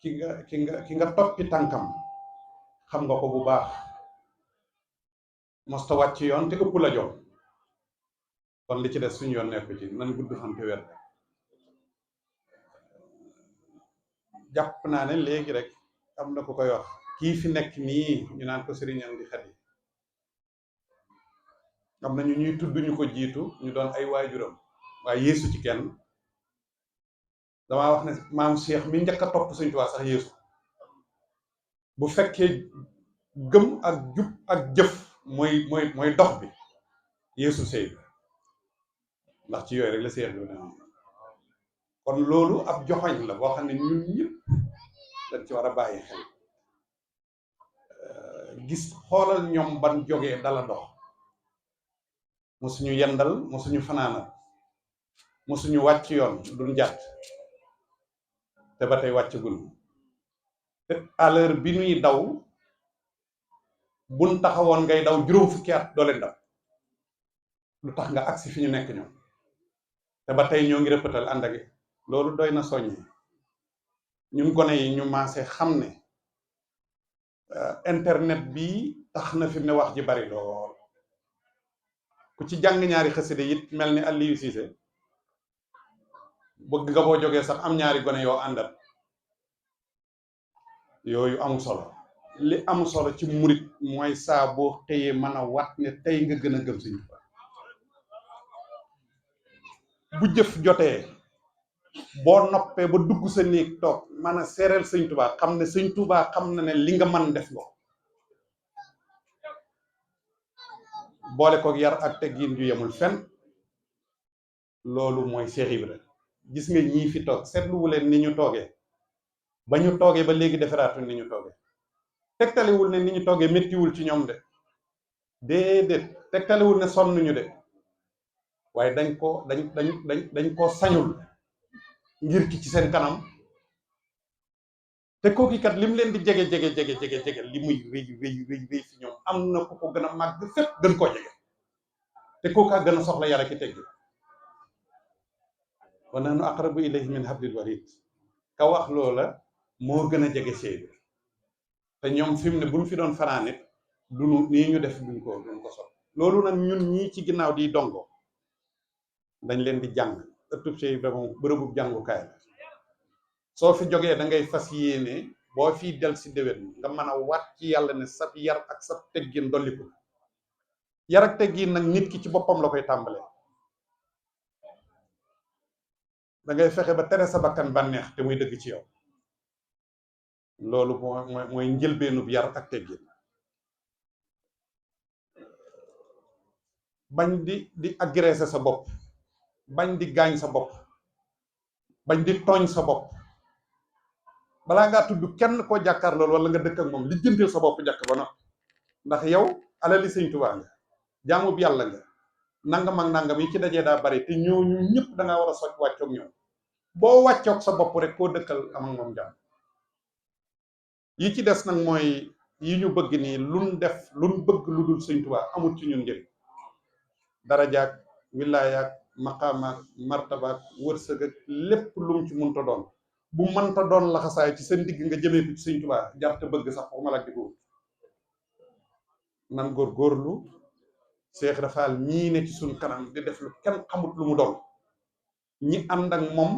ki nga toppi tànkam xam nga ko bu baax mosta wàcc yoon te ëpp la jom kon li ci des suñu yoon nekku ci nan gudd fan te wér jàpp naa ne léegi rek am na ku koy wax kii fi nekk nii ñu naan ko Serigne Amdi Khady am na ñu ñuy tudd ñu ko jiitu ñu doon ay waajuram waaye yeesu ci kenn damaa wax ne maam Cheikh mi njëkk a topp Sëñ Tuubaa sax yeesu bu fekkee gëm ak jub ak jëf mooy dox bi yeesu sëy ndax ci yooyu rek la seex bi kon loolu ab joxoñ la boo xam ne ñun ñëpp dañ ci war a bàyyi xel gis xoolal ñoom ban jógee dala dox mosuñu yendal mosuñu fanaanal mosuñu wàcc yoon duñ jàtt te ba tey wàcc gun te à l'heure bi ñuy daw buñ taxawoon ngay daw juróom fukki at doo leen daw lu tax nga agsi fi ñu nekk ñoom te ba tey ñoo ngi rëppatal ànd ak loolu doy na soññi ñun gone yi ñu maase xam ne internet bi tax na fi mu ne wax ji bari lool ku ci jàng ñaari xasida it mel ni Aliou Cissé bëgg nga boo jógee sax am ñaari gone yoo àndal yooyu amul solo li am solo ci murit mooy saa boo xëyee mën a wat ne tey nga gën a gëm Sëñ Tuubaa bu jëf jotee boo noppee ba dugg sa néeg toog mën a seereel Sëñ Tuubaa xam ne Sëñ Tuubaa xam na ne li nga mën def nga boole ko yar ak teggin ju yemul fenn loolu mooy Cheikh Ibra gis nga ñii fi toog seetluwu leen ni ñu toogee ba ñu toogee ba léegi defaraatu ni ñu toogee tegtalewul ne ni ñu toggee méttiwul ci ñoom de déedéet tegtalewul ne sonn ñu de waaye dañ koo sañul ngir ki ci seen kanam te kooki kat lim leen di jege li muy rëy fi ñoom am na ku ko gën a màgg fépp gën koo jege te kookaa gën a soxla yàlla ki teggi wa nahnu aqrabu ilayhi min hablil warid ka wax loola moo gën a jege sey te ñoom fi mu ne buñ fi doon fanaan it duñu nii ñu def duñ ko sol loolu nag ñun ñii ci ginnaaw di dongo dañ leen di jàng ëttub sey Ibrahima bërëbub jàngukaay la soo fi jógee da ngay fas yéene boo fii del si déwén nga mën a waat ci yàlla ne sab yar ak sab teggin dolliku yar ak teggin nag nit ki ci boppam la koy tàmbalee da ngay fexe ba tere sa bakkan bànneex te muy dëgg ci yow loolu mooy njëlbeenub yar ak teggin bañ di agresser sa bopp bañ di gaañ sa bopp bañ di tooñ sa bopp balaa ngaa tudd kenn koo jàkkaar loolu wala nga dëkk ak moom li jëndil sa bopp jàkk ba noppi ndax yow alali Sëñ Tuubaa nga jaamu bi yàlla nga nangam ak nangam yi ci dajee daa bari te ñooñu ñëpp da ngaa war a soj wàccoog ñoom boo wàccoog sa bopp rek koo dëkkal am ak moom jàmm yi ci des nag mooy yi ñu bëgg nii luñ bëgg lu dul Sëñ Tuubaa amul ci ñun njëriñ darajaak wilaayaak maqaamaak martabaak wërsëg ak lépp lum ci munta doon bu mënta doon laxasaay ci seen digg nga jëmee ko ci Sëñ Tuubaa jarte bëgg sax foofu ma la di góor nan góorgóorlu Cheikh Rafal ñii ne ci suñ kanam di def lu kenn xamut lu mu doon ñi ànd ak moom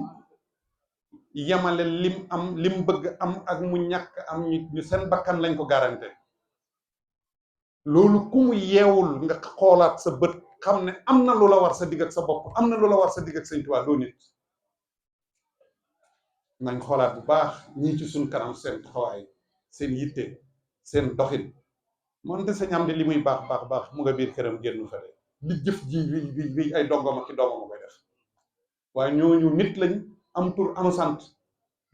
yemale lim bëgg am ak mu ñàkk am ñu seen bakkan lañ ko garanté loolu ku mu yeewul nga xoolaat sa bët xam ne am na lu la war sa digg ak sa bopp am na lu la war sa digg ak Sëñ Tuubaa doo nit nañ xoolaat bu baax ñii ci suñ kanam seen taxawaay seen yitte seen doxin moonte Sëñ Amdi li muy baax mu nga biir këram génn fa de di jëf ji wi ay dongoma ki doomama koy def waaye ñooñu nit lañ am tur am sant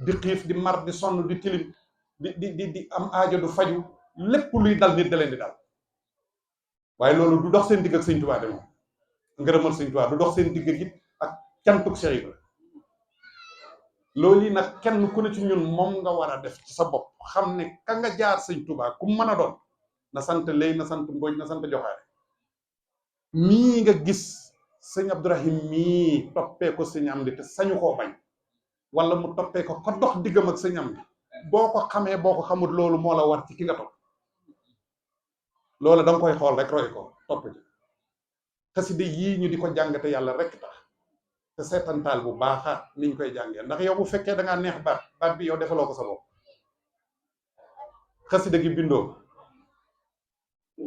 di xiif di mar di sonn di tilim di am aajo du faju lépp luy dal nit da leen di dal waaye loolu du dox seen digg ak Sëñ Tuubaa de moom ngërëmal Sëñ Tuubaa du dox seen digg ak it ak cantuk Cheikh Ibra loolu yi nag kenn ku ne ci ñun moom nga war a def ci sa bopp xam ne ka nga jaar Sëñ Tuubaa ku mën a doon na sant Lay na sant Mbodj na sant Joxaare mii nga gis Sëñ Abdourahim mii toppee ko Sëñ Amdi te sañu koo bañ wala mu toppee ko dox diggam ak Sëñ Amdi boo ko xamee boo ko xamul loolu moo la war ci ki nga topp loolu da nga koy xool rek roy ko topp ci xasida yii ñu di ko jàngate yàlla rek tax te seetantaal bu baaxa niñ koy jàngee ndax yow bu fekkee da ngaa neex baat bi yow defaloo ko sa bopp xasida gi bindoo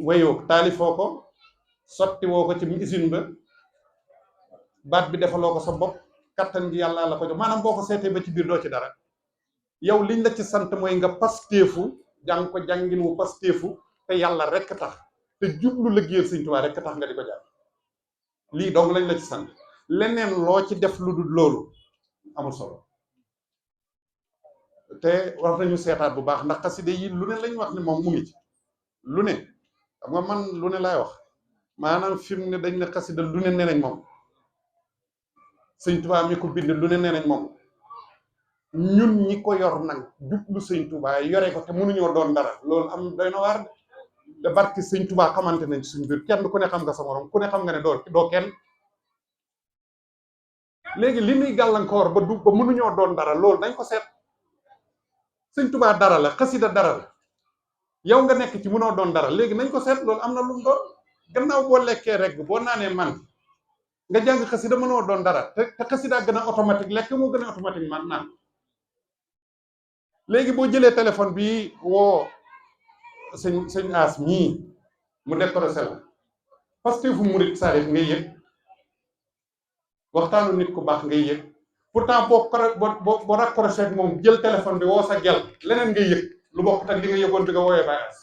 wayoo taalifoo ko sotti woo ko ci usine ba baat bi defaloo ko sa bopp kattan gi yàlla la ko jox maanaam boo ko seetee ba ci biir doo ci dara yow liñ la ci sant mooy nga pasteefu jàng ko jàngin wu pasteefu te yàlla rek tax te jublu liggéeyal Sëñ Tuubaa rek tax nga di ko jàng lii dong lañ la ci sant leneen loo ci def lu dul loolu amul solo te war nañu seetaat bu baax ndax xaside yi lu ne lañ wax ne moom mu ngi ci lu ne xam nga man lu ne laay wax maanaam fi mu ne dañ ne xasida lu ne nee nañ moom Sëñ Tuubaa mi ko bind lu ne nee nañ moom ñun ñi ko yor nag jublu Sëñ Tuubaa yore ko te mënuñoo doon dara loolu am doy na waar de barki Sëñ Tuubaa xamante nañ ci suñu biir kenn ku ne xam nga sa morom ku ne xam nga ne doo kenn léegi li muy gàllankoor ba mënuñoo doon dara loolu dañ ko seet Sëñ Tuubaa dara la xasida dara la yow nga nekk ci mënoo doon dara léegi nañ ko seet loolu am na lu mu doon gannaaw boo lekkee rek boo naanee man nga jàng xasida mënoo doon dara te xasida gën a automatique lekk moo gën a automatique man naan léegi boo jëlee téléphone bi woo sëñ As ñii mu décoré la parce que fu murit saarif ngay yëg waxtaanu nit ku baax ngay yëg pourtant boo raccroché ak moom jël téléphone bi woo sa gel leneen ngay yëg lu bokk ak li nga yëgoon bi nga wooyee Baye As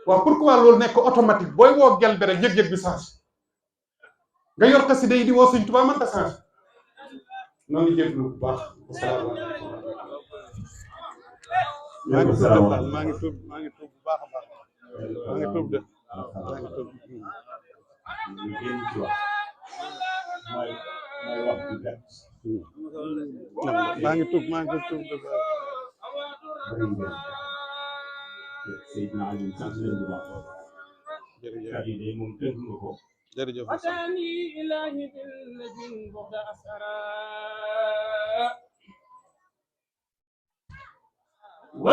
waaw pourquoi loolu nekk automatique booy woo gel bi rek yëg-yëg bi change nga yor xasida yi di woo Sëñ Tuubaa mënta change noonu jéglu bu baax asalaamaaleykum maa ngi tuub de Fall maa ngi tuub bu baax a baax maa ngi tuub de maa ngi tuub. ngeen ci wax mooy wax bu gàtt. maa ngi tuub de Seydina Aliou sant leen bu baax. jërëjëf kàddu yi day moom tënk nga ko. jërëjëf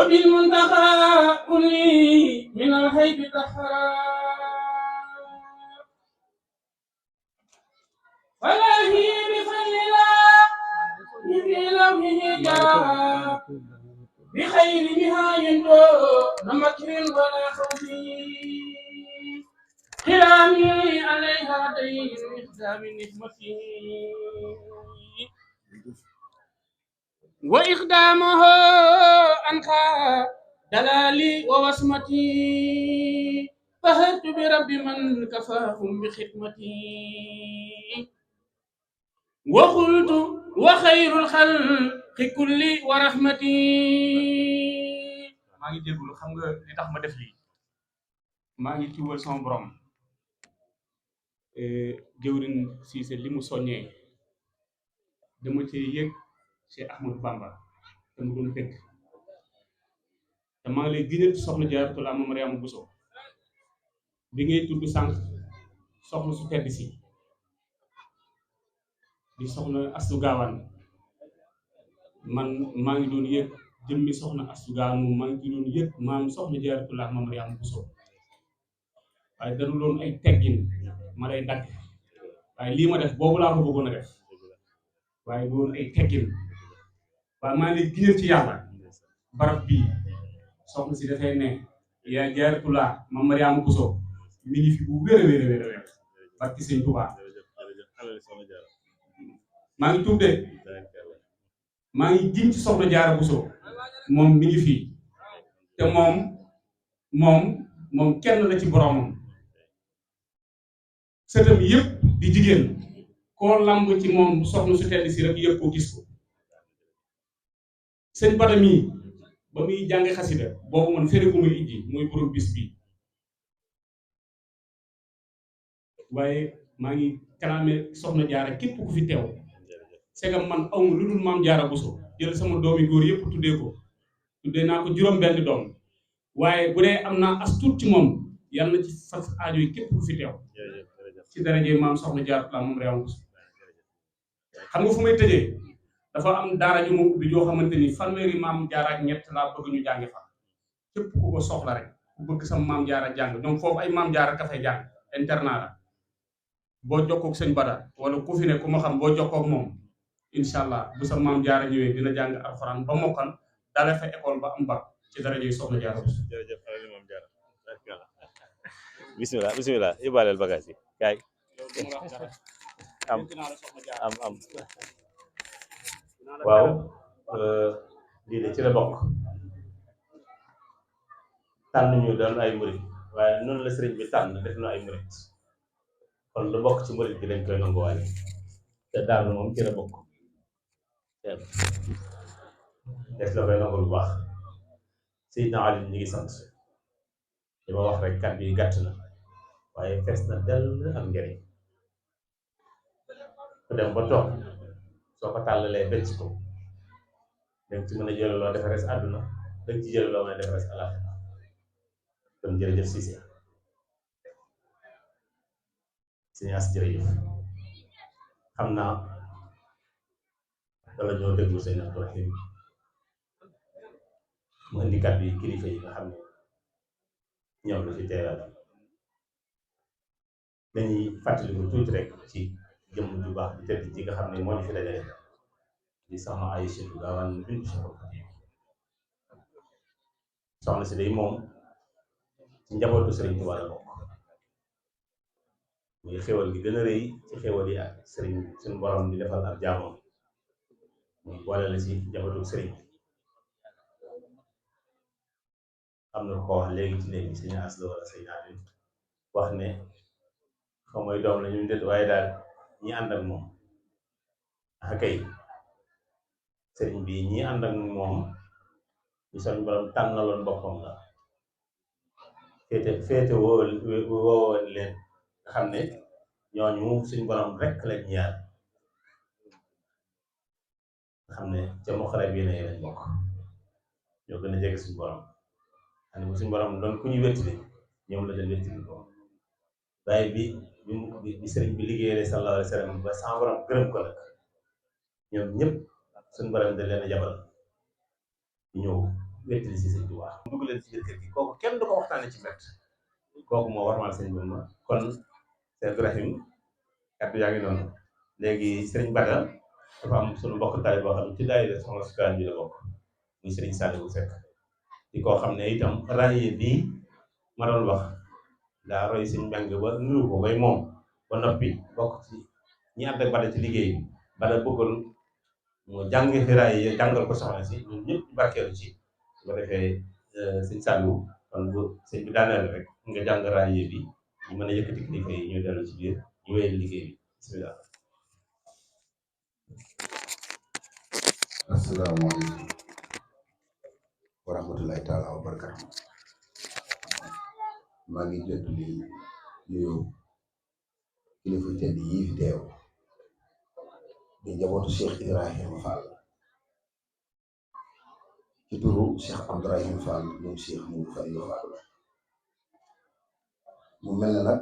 وبالمنتقى كلي من الهيب تحرى فلا هي بفضل الله في لوحه جرى بخير نهاية دون مكر ولا خوف كرامي عليها دين إخدام نعمته وإخدامه أنقى دلالي ووسمتي فهرت برب من كفاهم بخدمتي وقلت وخير الخلق كل ورحمتي maa ngi jégalu xam nga li tax ma def lii maa ngi tuubal sama borom jëwrin Cissé li mu soññee dama ci yëg Cheikh Ahmadou Bamba te mu doon dëkk te maa ngi lay gënal soxna Jaaratullaa Mame Mariama Bousso bi ngay tudd sànq soxna su tedd si di soxna Astu Gaawaan man maa ngi doon yëg jëmmi soxna Astu Gaawaan moom maa ngi doon yëg maam soxna Jaaratullaa Mame Mariama Bousso waaye dañu doon ay teggin ma lay dagg waaye lii ma def boobu laa ko bëggoon a def waaye doon ay teggin waaye maa ngi gënal ci yàlla barab bii soxna si dafay ne yaa Jaaratullaa Mame Mariama Bousso mi ngi fi bu wér a wér a wér a wér barki Sëñ Tuubaa maa ngi tuub de maa ngi jiñ ci soxna Jaara Bousso moom mi ngi fii te moom kenn la ci boromam sëtam yëpp di jigéen koo lamb ci moom soxna su tedd si rek yëpp ko gis ko sëñ Bada mii ba muy jàng xasida boobu man fere bu muy ijji mooy borom bis bii waaye maa ngi kalaame soxna Jaara képp ku fi teew segam man awma lu dul maam Jaara Bousso jël sama doomi góor yëpp tuddee naa ko juróom benn doom waaye bu dee am naa as tuut ci moom yàlla na ci fas aajo yi képp ku fi teew ci daraje maam soxna Jaaratullaa Mame Mariama Bousso xam nga fu may tëjee dafa am daara ju ma ubbi joo xamante ni fanweeri maam Jaara ak ñett laa bëgg ñu jànge fa képp ku ko soxla rek ku bëgg sama maam Jaara jàng ñoom foofu ay maam Jaara ka fay jàng internat la boo jokkoog sëñ Bada wala ku fi ne ku ma xam boo jokkoog moom incha allah bu sa maam Jaara ñëwee dina jàng alxuraan ba mokkal dalee fa école ba am bac ci daraje soxna Jaara Bousso. jërëjëf maam Jaara bismillah yóbbaaleel bagage yi kaay am waaw lii de ci la bokk tànn ñu doon ay murit waaye noonu la sëriñ bi tànn def na ay murit kon lu bokk ci murit gi dañ koy nanguwaale te daanu moom ci la bokk des la koy nangu lu baax Seydina Ali ñu ngi sant li ma wax rek kàddu yi gàtt na waaye fees na dell ak njëriñ ku dem ba toog soo ko tàllalee denc ko danga ci mën a jël loo defaree sa àdduna danga ci jël loo mën a defaree sa àllaaxira kon jërëjëf Cissé sëñ As jërëjëf xam naa dala ñoo déglu sëñ Abdou Rahim mu indi kàddu yi kilifa yi nga xam ne ñoom la fi teewal dañuy fàttaliku tuuti rek ci jëmm ju baax di tedd ci nga xam ne moo ñu fi dajale di soxna Aïcha Gaawaan bintu Cheikhul Khadim soxna si day moom ci njabootu Sëriñ Tuubaa la bokk muy xéwal gi gën a rëy ci xéwal yi ak sëriñ suñu borom di defal ak jaamam muy boole la ci njabootu sëriñ am na ko wax léegi ci léegi sëñ As la wala sëñ Nabi wax ne xaw mooy doom la ñu dét waaye daal ñi ànd ak moom akay sëriñ bi ñi ànd ak moom ñu suñ borom tànnaloon boppam la féete woo leen nga xam ne ñooñu suñ borom rek lañ ñaan nga xam ne ca muqarrab yi lañ bokk ñoo gën a jege suñ borom xam ne bu suñ borom doon ku ñu wéttali ñoom la jël wéttali ko waaye bi sëriñ bi liggéeyee sallallahu alayhi wa sallam ba sama borom gërëm ko nag ñoom ñëpp suñ borom da leen a yabal ñëw wéttali si sëñ Tuubaa dugg leen ci biir kër gi kooku kenn du ko waxtaane ci mbett kooku moo warmal sëñ Bamba kon Cheikh Ibrahim kàddu yaa ngi noonu léegi sëriñ Bada dafa am suñu mbokk tali boo xam ne ci daayira Soxna si Kaan bi la bokk muy sëriñ Saliou Seck di koo xam ne itam raye bii ma doon wax daa roy sëñ Mbàng ba nuru ko bay moom ba noppi bokk ci ñi ànd ak Bada ci liggéey bi Bada bëggoon mu jàng fi raye jàngal ko soxna si ñun ñëpp barkeelu ci su ko defee sëñ Saliou kon bu sëñ bi daaneel rek nga jàng raye bi ñu mën a yëkkati kilifa yi ñu dellu ci biir ñu wéyal liggéey bi bismillah. asalaamaaleykum wa rahmatulahi taala wa barakatu maa ngi jot li nuyu kilifa tedd yi fi teew di njabootu Cheikh Ibrahima Fall ci turu Cheikh Abdourahim Fall moom Cheikh Moudou Fallou Fall mu mel ne nag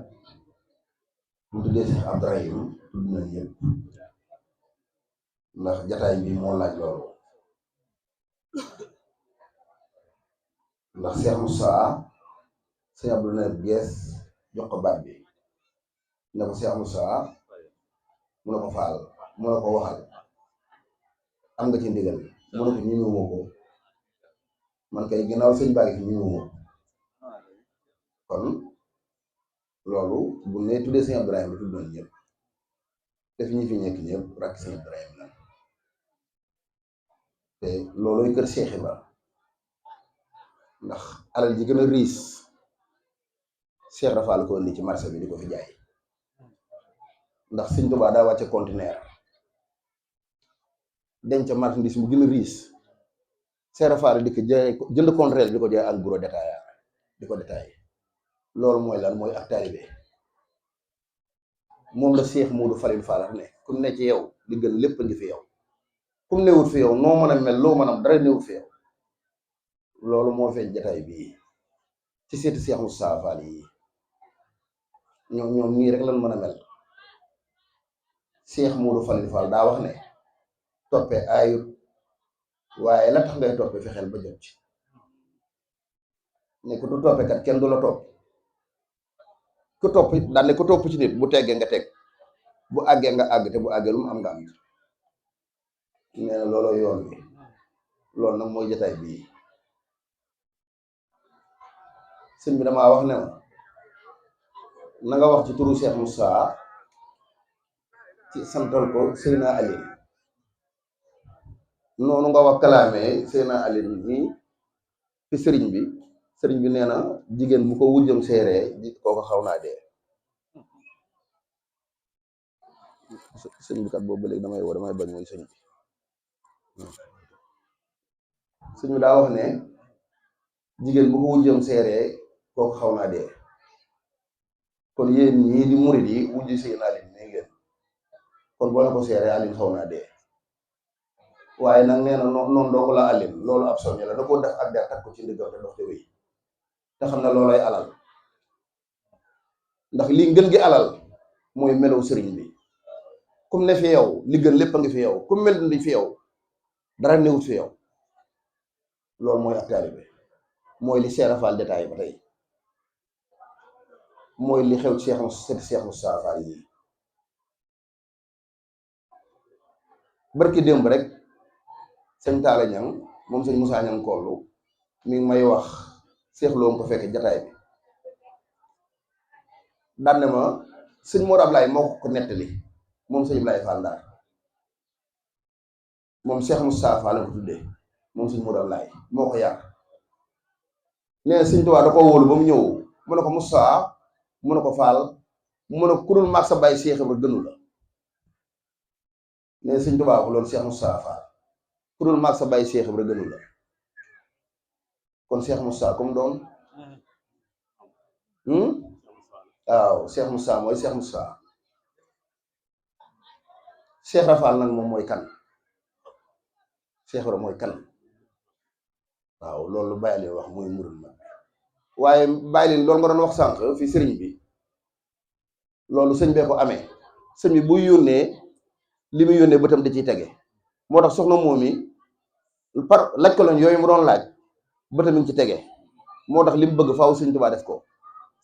bu tuddee Cheikh Abdourahim tudd nañ ñëpp ndax jataay bi moo laaj loolu ndax Cheikh Moussa sëñ Abdou Nar gees jox ko baat bi ne ko Cheikh Moussa mu ne ko Fall mu ne ko waxal am nga ci ndigal mu ne ko ñëwuma ko man kay ginnaaw sëñ baa ngi fi ñëwuma kon loolu bu ne tuddee sëñ Abdourahim bi tudd nañ ñëpp def ñi fi nekk ñëpp rakk sëñ Abdourahim la te looloy kër Cheikh Ibra ndax alal ji gën a riis Cheikh Rafal ko indi ci marché bi di ko fi jaay ndax Sëñ Tuubaa daa wàcce conteneur denc marchandise bu gën a riis Cheikh Rafal di ko jaay jënd conteneur di ko jaay en gros détail di ko détaillé loolu mooy lan mooy ak taalibe moom la Cheikh Moudou Fallou Fall ne ku ne ci yow li gën lépp ngi fi yow kum newut fi yow noo mën a mel loo mën a dara newut fi yow loolu moo feeñ jataay bii ci seeti Cheikh Moussa Fall yi ñoom nii rek lan mën a mel Cheikh Moudou Fallou Fall daa wax ne toppe ayut waaye la tax ngay toppe fexeel ba jot ci ne ku du toppe kat kenn du la topp ku topp daan ne ku topp ci nit bu teggee nga teg bu àggee nga àgg te bu àggee lu mu am nga am nee na looloo yoon bi loolu nag mooy jotaay bii sëñ bi damaa wax ne ma na nga wax ci turu Cheikh Moussa ci santal ko Seyna Ali noonu nga wax kalaamee Seyna Ali nii fi sëriñ bi nee na jigéen bu ko wujjam seeree kooko xaw naa dee sëñ bi kat boobu ba léegi damay bañ mooy sëñ bi daa wax ne jigéen bu ko wujjam seeree kooku xaw naa dee kon yéen ñii di murid yi wujj seen alin nii ngeen kon boo ne ko seeree alin xaw naa dee waaye nag nee na noonu doo ko la alin loolu ab soññe la da koo def ak der takk ko ci ndiggam te dox te wéy te xam ne loolay alal ndax li gën gi alal mooy melow sëriñ bi kum ne fi yow li gën lépp a ngi fi yow kum mel ni fi yow dara newut fi yow loolu mooy ak taalibe mooy li Cheikh Rafal détail ba tey mooy li xew Cheikh Moussa Fall yi barki démb rek sëñ Talla Ñang moom sëñ Moussa Ñang kollu mi ngi may wax Cheikh Lo ko fekk jataay bi daan ne ma sëñ Mor Ablaye moo ko nettali moom sëñ Ablaye Fall Ndar moom Cheikh Moussa Fall la ko tuddee moom sëñ Mor Ablaye moo ko yar nee na sëñ Tuubaa da ko wóolu ba mu ñëw mu ne ko Moussa mu ne ko Fall mu ne ku dul mag sa bàyyi Cheikh Ibra gënu la nee na sëñ Tuubaa ko loolu Cheikh Moussa Fall ku dul mag sa bàyyi Cheikh Ibra gënu la kon Cheikh Moussa comme doon waaw Cheikh Moussa mooy Cheikh Moussa. Cheikh Rafal nag moom mooy kan Cheikh Ibra mooy kan waaw loolu bàyyi leen wax mooy murid ma waaye bàyyi leen loolu nga doon wax sànq fi sëriñ bi loolu sëñ bee ko amee sëñ bi buy yónnee li muy yónnee bëtam da ciy tege moo tax soxna moom yi par laaj ko lañ yooyu mu doon laaj bëtam mi ngi ci tege moo tax li mu bëgg faaw sëñ Tuubaa def ko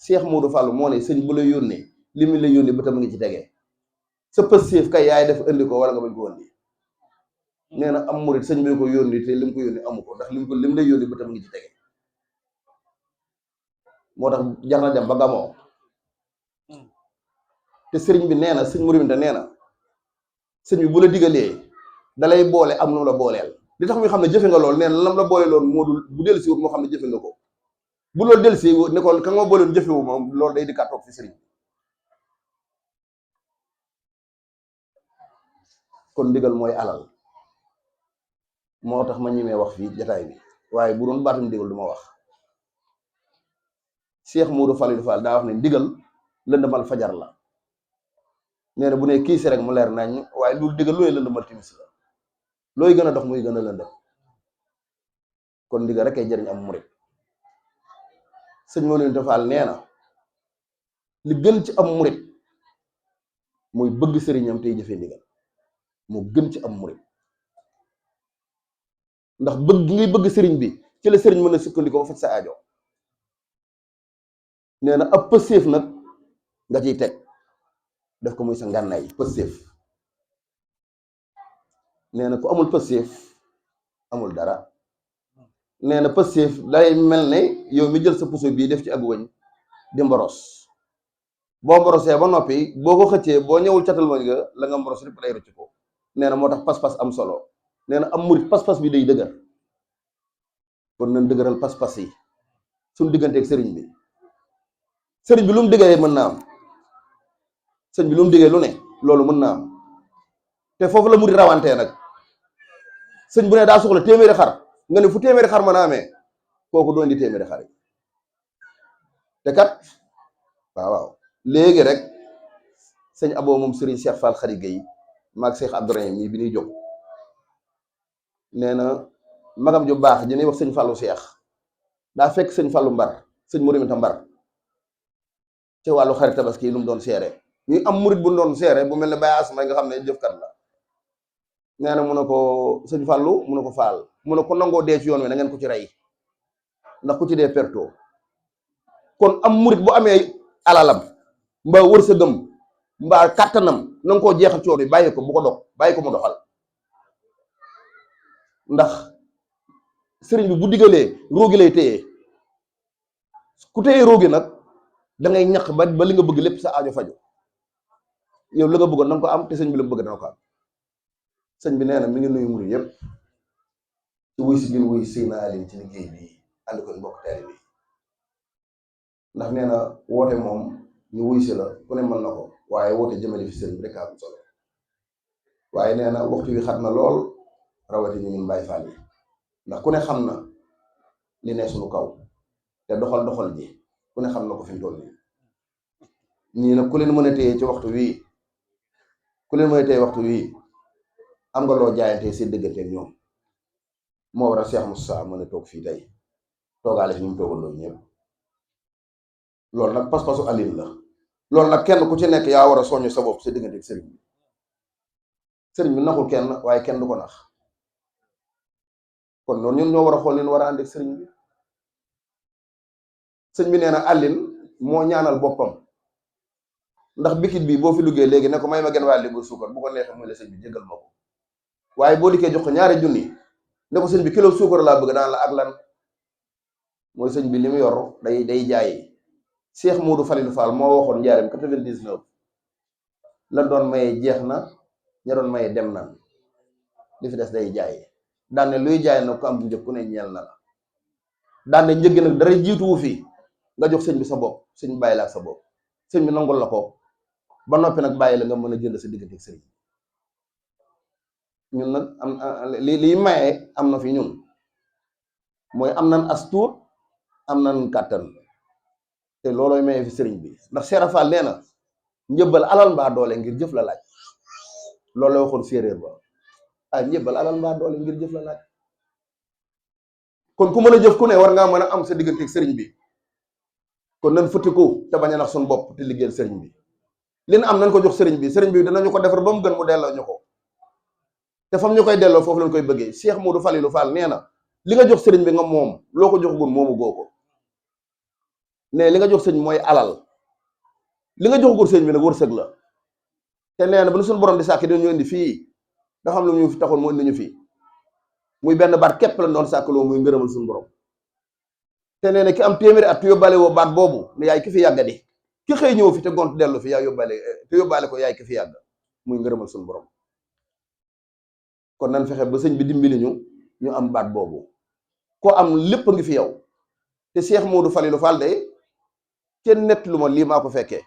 Cheikh Modou Fall moo ne sëñ bu la yónnee li mu la yónnee bëtam mi ngi ci tege sa pëstéef kay yaay def indi ko wala nga bañ ko indi nee na am murit sëñ bi ko yónni te li mu ko yónni amu ko ndax li mu lay yónni bëtam mi ngi ci tege moo tax jar na dem ba gamoo te sëriñ bi nee na sëñ murit te nee na sëñ bi bu la digalee dalay boole am nu la booleel li tax muy xam ne jëfe nga lool nee na lam la boole loon moo dul bu dellu si wut moo xam ne jëfe nga ko bu loolu dellu si ne ko ka nga booleen jëfewu moom loolu day dikkaat toog fi sëriñ bi kon ndigal mooy alal moo tax ma ñemee wax fii jataay bi waaye bu doon baatum ndigal du ma wax Cheikh Modou Falilou Fall daa wax ne ndigal lëndëmal fajar la nee na bu ne kii si rek mu leer nañ waaye loolu ndigal looy lëndëmal timis la looy gën a dox muy gën a lëndëm kon ndigal rek ay jëriñ am murit sëñ Modou Fall nee na li gën ci am murit mooy bëgg sëriñam tey jëfee ndigal moo gën ci am murit ndax bëgg gi ngay bëgg sëriñ bi ci la sëriñ mën a sukkandikoo ba faj sa aajo nee na ab pëseef nag nga ciy teg def ko muy sa ngànnaay pëseef nee na ku amul pëseef amul dara nee na pëseef day mel ne yow mi jël sa puso bii def ci ak wëñ di mboros boo mborosee ba noppi boo ko xëccee boo ñëwul catal wëñ nga la nga mboros lépp lay rëcc ko nee na moo tax pas-pas am solo nee na am murit pas-pas bi day dëgër kon nañ dëgëral pas-pas yi suñu digganteeg sëriñ bi sëriñ bi lu mu diggee mën naa am sëriñ bi lu mu diggee lu ne loolu mën naa am te foofu la murit rawantee nag sëñ bu ne daa soxla téeméeri xar nga ne fu téeméeri xar mën a amee kooku doon di téeméeri xar yi te kat waaw léegi rek sëñ Abo moom sëriñ Cheikh Fall Khary Gueye maag Cheikh Abdourahim mii bi ñuy jóg nee na magam ju baax ji ñuy wax sëñ Fallou Cheikh daa fekk sëñ Fallou Mbar sëñ Mouride Mbar ci wàllu xarit tabaski lu mu doon seere ñuy am murit bu doon seere bu mel ne Baye Asma nga xam ne jëfkat la nee na mu ne ko sëñ Fallou mu ne ko Fall mu ne ko nangoo dee ci yoon wi na ngeen ko ci rey ndax ku ci dee perto kon am murit bu amee alalam mbaa wërsëgam mbaa kàttanam na nga koo jeexal coor yi bàyyi ko bu ko dog bàyyi ko mu doxal ndax sëriñ bi bu diggalee róogi lay téye ku téye róogi nag da ngay ñaq ba li nga bëgg lépp sa aajo faju yow la nga bëggoon na nga ko am te sëñ bi la bëgg dana ko am sëñ bi nee na mi ngi nuyu murit yëpp ci wuy si gën wuy si naa leen ci liggéey bi ànd ko mbokk taalibe bi ndax nee na woote moom ñu wuy si la ku ne mën na ko waaye woote jëmale fi sëriñ bi rek am solo waaye nee na waxtu wi xat na lool rawatina ñun Baay Faal yi ndax ku ne xam na li ne suñu kaw te doxal ji ku ne xam na ko fi mu toll nii ñii nag ku leen mën a téye ci waxtu wii ku leen mën a téye waxtu wii am nga loo jaayante seen dëgganteeg ñoom moo war a Cheikh Moussa mën a toog fii tey toogaale fi ñu mu toogandoo ñëpp loolu nag pas-pasu Aline la loolu nag kenn ku ci nekk yaa war a soññ sa bopp sa digganteeg sëriñ bi naxul kenn waaye kenn du ko nax kon noonu ñun ñoo war a xool leen war a ànd ak sëriñ bi sëñ bi nee na Aline moo ñaanal boppam ndax bikit bi boo fi liggéey léegi ne ko may ma genn waa libre suukar bu ko neexee muy la sëñ bi jéggal ma ko waaye boo dikkee jox ko ñaari junni ne ko sëñ bi kilo suukar laa bëgg daan la ak lan mooy sëñ bi li mu yor day jaay Cheikh Modou Falilou Fall moo waxoon njaareem 99 la doon maye jeex na ña doon maye dem na li fi des day jaay daan ne luy jaay nag ko am bu njëkk ku ne ñeel na la daan ne njëgg nag dara jiituwu fi nga jox sëñ bi sa bopp sëñ bi bàyyi la ak sa bopp sëñ bi nangul la ko ba noppi nag bàyyi la nga mën a jënd sa diggante ak sëñ ñun nag am li maye am na fi ñun mooy am nan as tuut am nan kàttan te loolooy maye fi sëriñ bi ndax Seera Faal nee na njëbbal alal mbaa doole ngir jëf la laaj loolu la waxoon séeréer ba njëbbal alal mbaa doole ngir jëf la laaj kon ku mën a jëf ku ne war ngaa mën a am sa digganteeg sëriñ bi kon nan fëttiku te bañ a nax suñu bopp te liggéeyal sëriñ bi li na am nañ ko jox sëriñ bi danañu ko defar ba mu gën mu delloo ñu ko te fam ñu koy delloo foofu lañ koy bëggee Cheikh Modou Falilou Fall nee na li nga jox sëriñ bi nga moom loo ko jox gun moomu goo ko ne li nga jox sëriñ mooy alal li nga jox gun sëriñ bi nag wërsëg la te nee na ba nu suñu borom di sàkk dañu indi fii dafa am lu ñu fi taxoon mu indi ñu fii muy benn baat képp la doon sàkkaloo muy ngërëmal suñu borom te nee na ki am téeméeri at te yóbbaale woo baat boobu ne yaay ki fi yàgga di ki xëy ñëw fi te gont dellu fi yaa yóbbaale te yóbbaale ko yaay ki fi yàgg muy ngërëmal suñu borom kon nan fexe ba sëñ bi dimbali ñu am baat boobu ko am lépp a ngi fi yow te Cheikh Modou Falilou Fall de kenn nett lu ma lii maa ko fekkee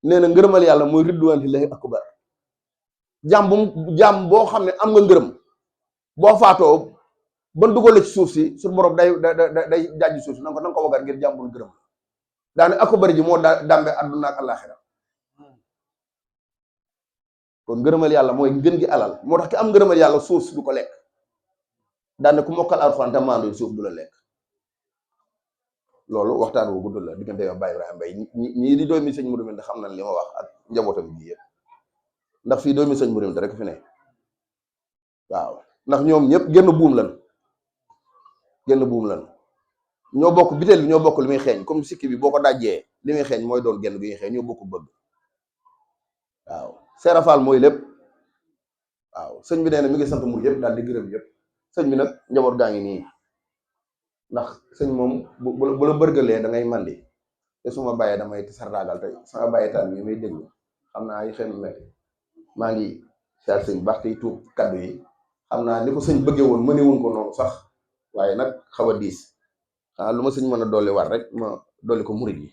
nee na ngërëmal yàlla mooy ridwaanillahi akbar jaam boo xam ne am nga ngërëm boo faatoo ba dugale ci suuf si suñu borom day jàjji suuf si na nga ko wagar ngir jàmbul ngërëm daane akbar ji moo dàmbe àdduna ak àllaaxira kon ngërëmal yàlla mooy ngën gi alal moo tax ki am ngërëmal yàlla suuf si du ko lekk daane ku mokkal alxuraan te maandu suuf du la lekk loolu waxtaan wu gudd la diggante yow Baye Ibrahima Mbaye ñii di doomi sëñ Modou Mbène xam nañ li ma wax ak njabootam gi yëpp ndax fii doomi sëñ Modou Mbène rek fi ne waaw ndax ñoom ñëpp genn buum lan ñoo bokk biteel bi ñoo bokk li muy xeeñ comme sikki bi boo ko dajjee li muy xeeñ mooy doon genn gi ñuy xeeñ ñoo bokk bëgg waaw Seera Faal mooy lépp waaw sëñ bi nee na mi ngi sant mur yëpp daal di gërëm yëpp sëñ bi nag njaboot gaa ngi nii ndax sëñ moom bu la bërgalee da ngay mandi te su ma bàyyee damay tasardaagal tey sama bàyyee taal bi may déglu xam naa ay xëy na metti maa ngi seet sëñ baax tey tuub kaddu yi xam naa ni ko sëñ bëggee woon mënewuñ ko noonu sax waaye nag xaw a diis lu ma sëñ mën a dolli war rek ma dolli ko murid yi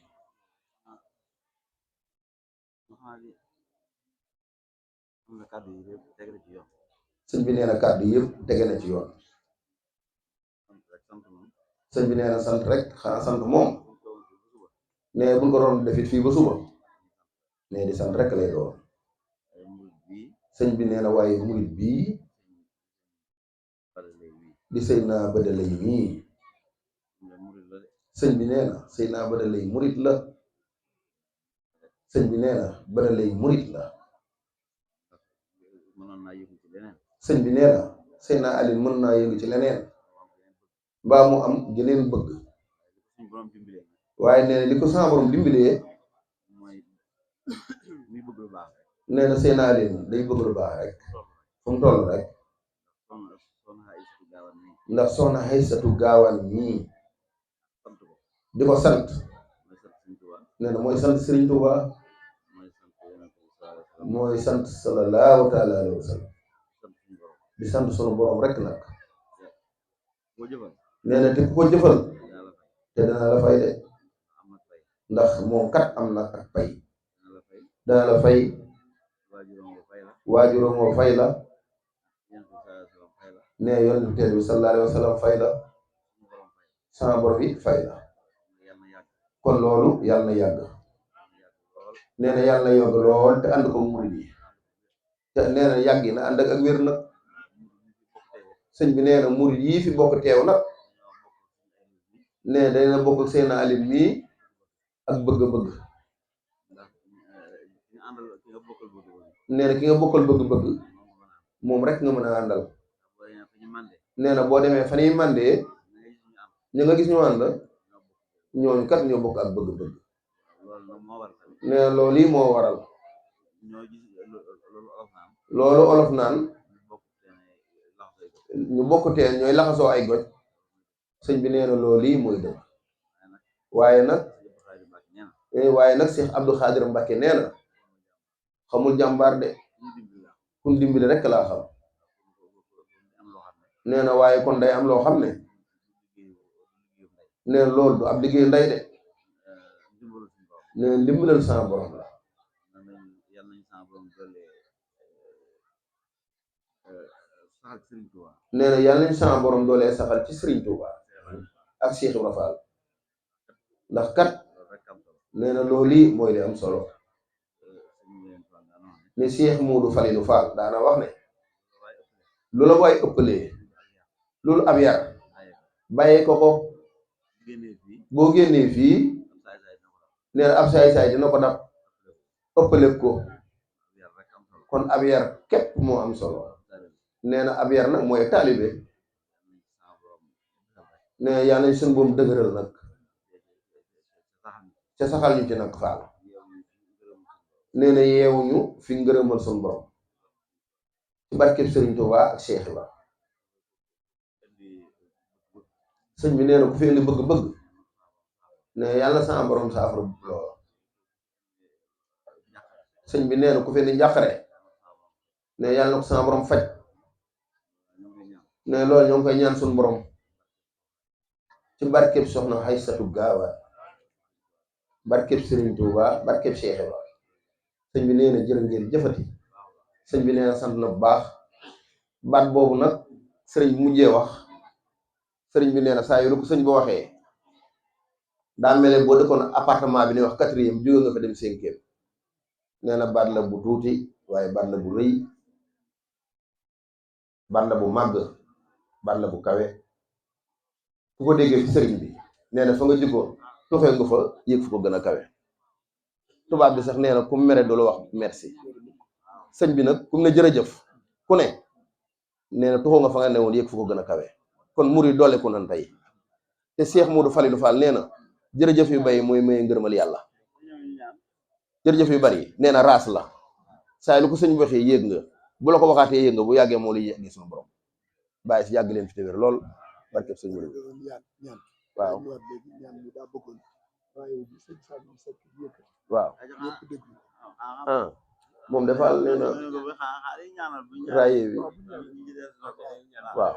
sëñ bi nee na kàddu yëpp tege na ci yoon sëñ bi nee na sant rek xanaa sant moom ne buñ ko doon defit fii ba suba ne di sant rek lay doon sëñ bi nee na waaye murid bii di sëy naa bëdda lay mii sëñ bi nee na sëy naa bëdda lay murid la sëñ bi nee na bëdda lay murid la sëñ bi nee na sëy naa Alioune mën naa yëngu ci leneen mbaa mu am geneen bëgg waaye nee na li ko sama borom dimbilee nee na sëy naa Alioune day bëgg lu baax rek fu mu toll rek ndax soxna Aysatu Gaawaan mii di ko sant nee na mooy sant Sëriñ Tuuba mooy sant sallallahu taala alayhi wa sallam di sant sunu borom rek nag nee na te ku ko jëfal te dana la fay de ndax moom kat am na ak pay dana la fay waajuram moo fay la ne yoon bi tedd bi sallallahu alayhi wa sallam fay la sama borom it fay la kon loolu yàlla na yàgg nee na yàlla na yàgg lool te ànd ko murid yi te nee na yàgg na ànd ak wér nag sëñ bi nee na murid yii fi bokk teew nag nee dana bokk ak seen Alioune mii ak bëgg-bëgg nee na ki nga bokkal bëgg-bëgg moom rek nga mën a àndal nee na boo demee fan yi mandee ñu nga gis ñu ànd ñooñu kat ñoo bokk ak bëgg-bëgg nee na loolu yi moo waral loolu olof naan ñu bokk teen ñooy laxasoo ay goj sëñ bi nee na loolu yi mooy dëgg waaye nag Cheikh Abdou Khadir Mbacké nee na xamul jàmbaar de kun dimbali rek laa xam nee na waaye kon day am loo xam ne nee na loolu du ab liggéey nday de nee na ndimbalal sama borom la nee na yàlla nañ sama borom doolee saxal ci Serigne Touba ak Cheikh Ibra Fall ndax kat nee na loolu mooy li am solo ni Cheikh Modou Falilou Fall daana wax ne lu la waay ëppalee loolu ab yar bàyyee ko ko boo génnee fii nee na ab saay-saay dina ko dab ëppale ko kon ab yar képp moo am solo nee na ab yar nag mooy taalibe nee na yàlla nañ suñu boom dëgëral nag ca saxal ñu ci nag faal nee na yeewuñu fi ngërëmal suñu borom ci barkeb Sëriñ Tuubaa ak Cheikh Ibra sëñ bi nee na ku fi indi bëgg-bëgg ne yàlla sama borom saafara lool sëñ bi nee na ku fi indi njàqare ne yàlla na ko sama borom faj ne loolu ñoo ngi koy ñaan suñu borom ci barkeb soxna Aysatu Gaawa barkeb Sëriñ Tuubaa barkeb Cheikh Ibra sëñ bi nee na jërë ngeen jëfati sëñ bi nee na sant na bu baax baat boobu nag sëriñ mujjee wax sëriñ bi nee na saa yu lu ko sëñ bi waxee daa mel ne boo dëkkoon appartement bi ni wax 4e jóge nga fa dem 5e nee na baat la bu tuuti waaye baat la bu rëy baat la bu màgg baat la bu kawe ku ko déggee fi sëriñ bi nee na fa nga jikkoon tuxee nga fa yëg fu ko gën a kawe tubaab bi sax nee na ku mere du la wax merci sëñ bi nag ku ne jërëjëf ku ne nee na tuxoo nga fa nga ne woon yëg fu ko gën a kawe kon muri doole ku nan tey te Cheikh Modou Falilou Fall nee na jërëjëf yu bari mooy maye ngërëmal yàlla jërëjëf yu bari nee na raas la saa lu ko sëñ bi waxee yéeg nga bu la ko waxaatee yéeg nga bu yàggee moo lay yàggee suñu borom bàyyi si yàgg leen fi te wér lool barkeb sëñ Modou waaw waaw ah moom dafa nee na raaye bi waaw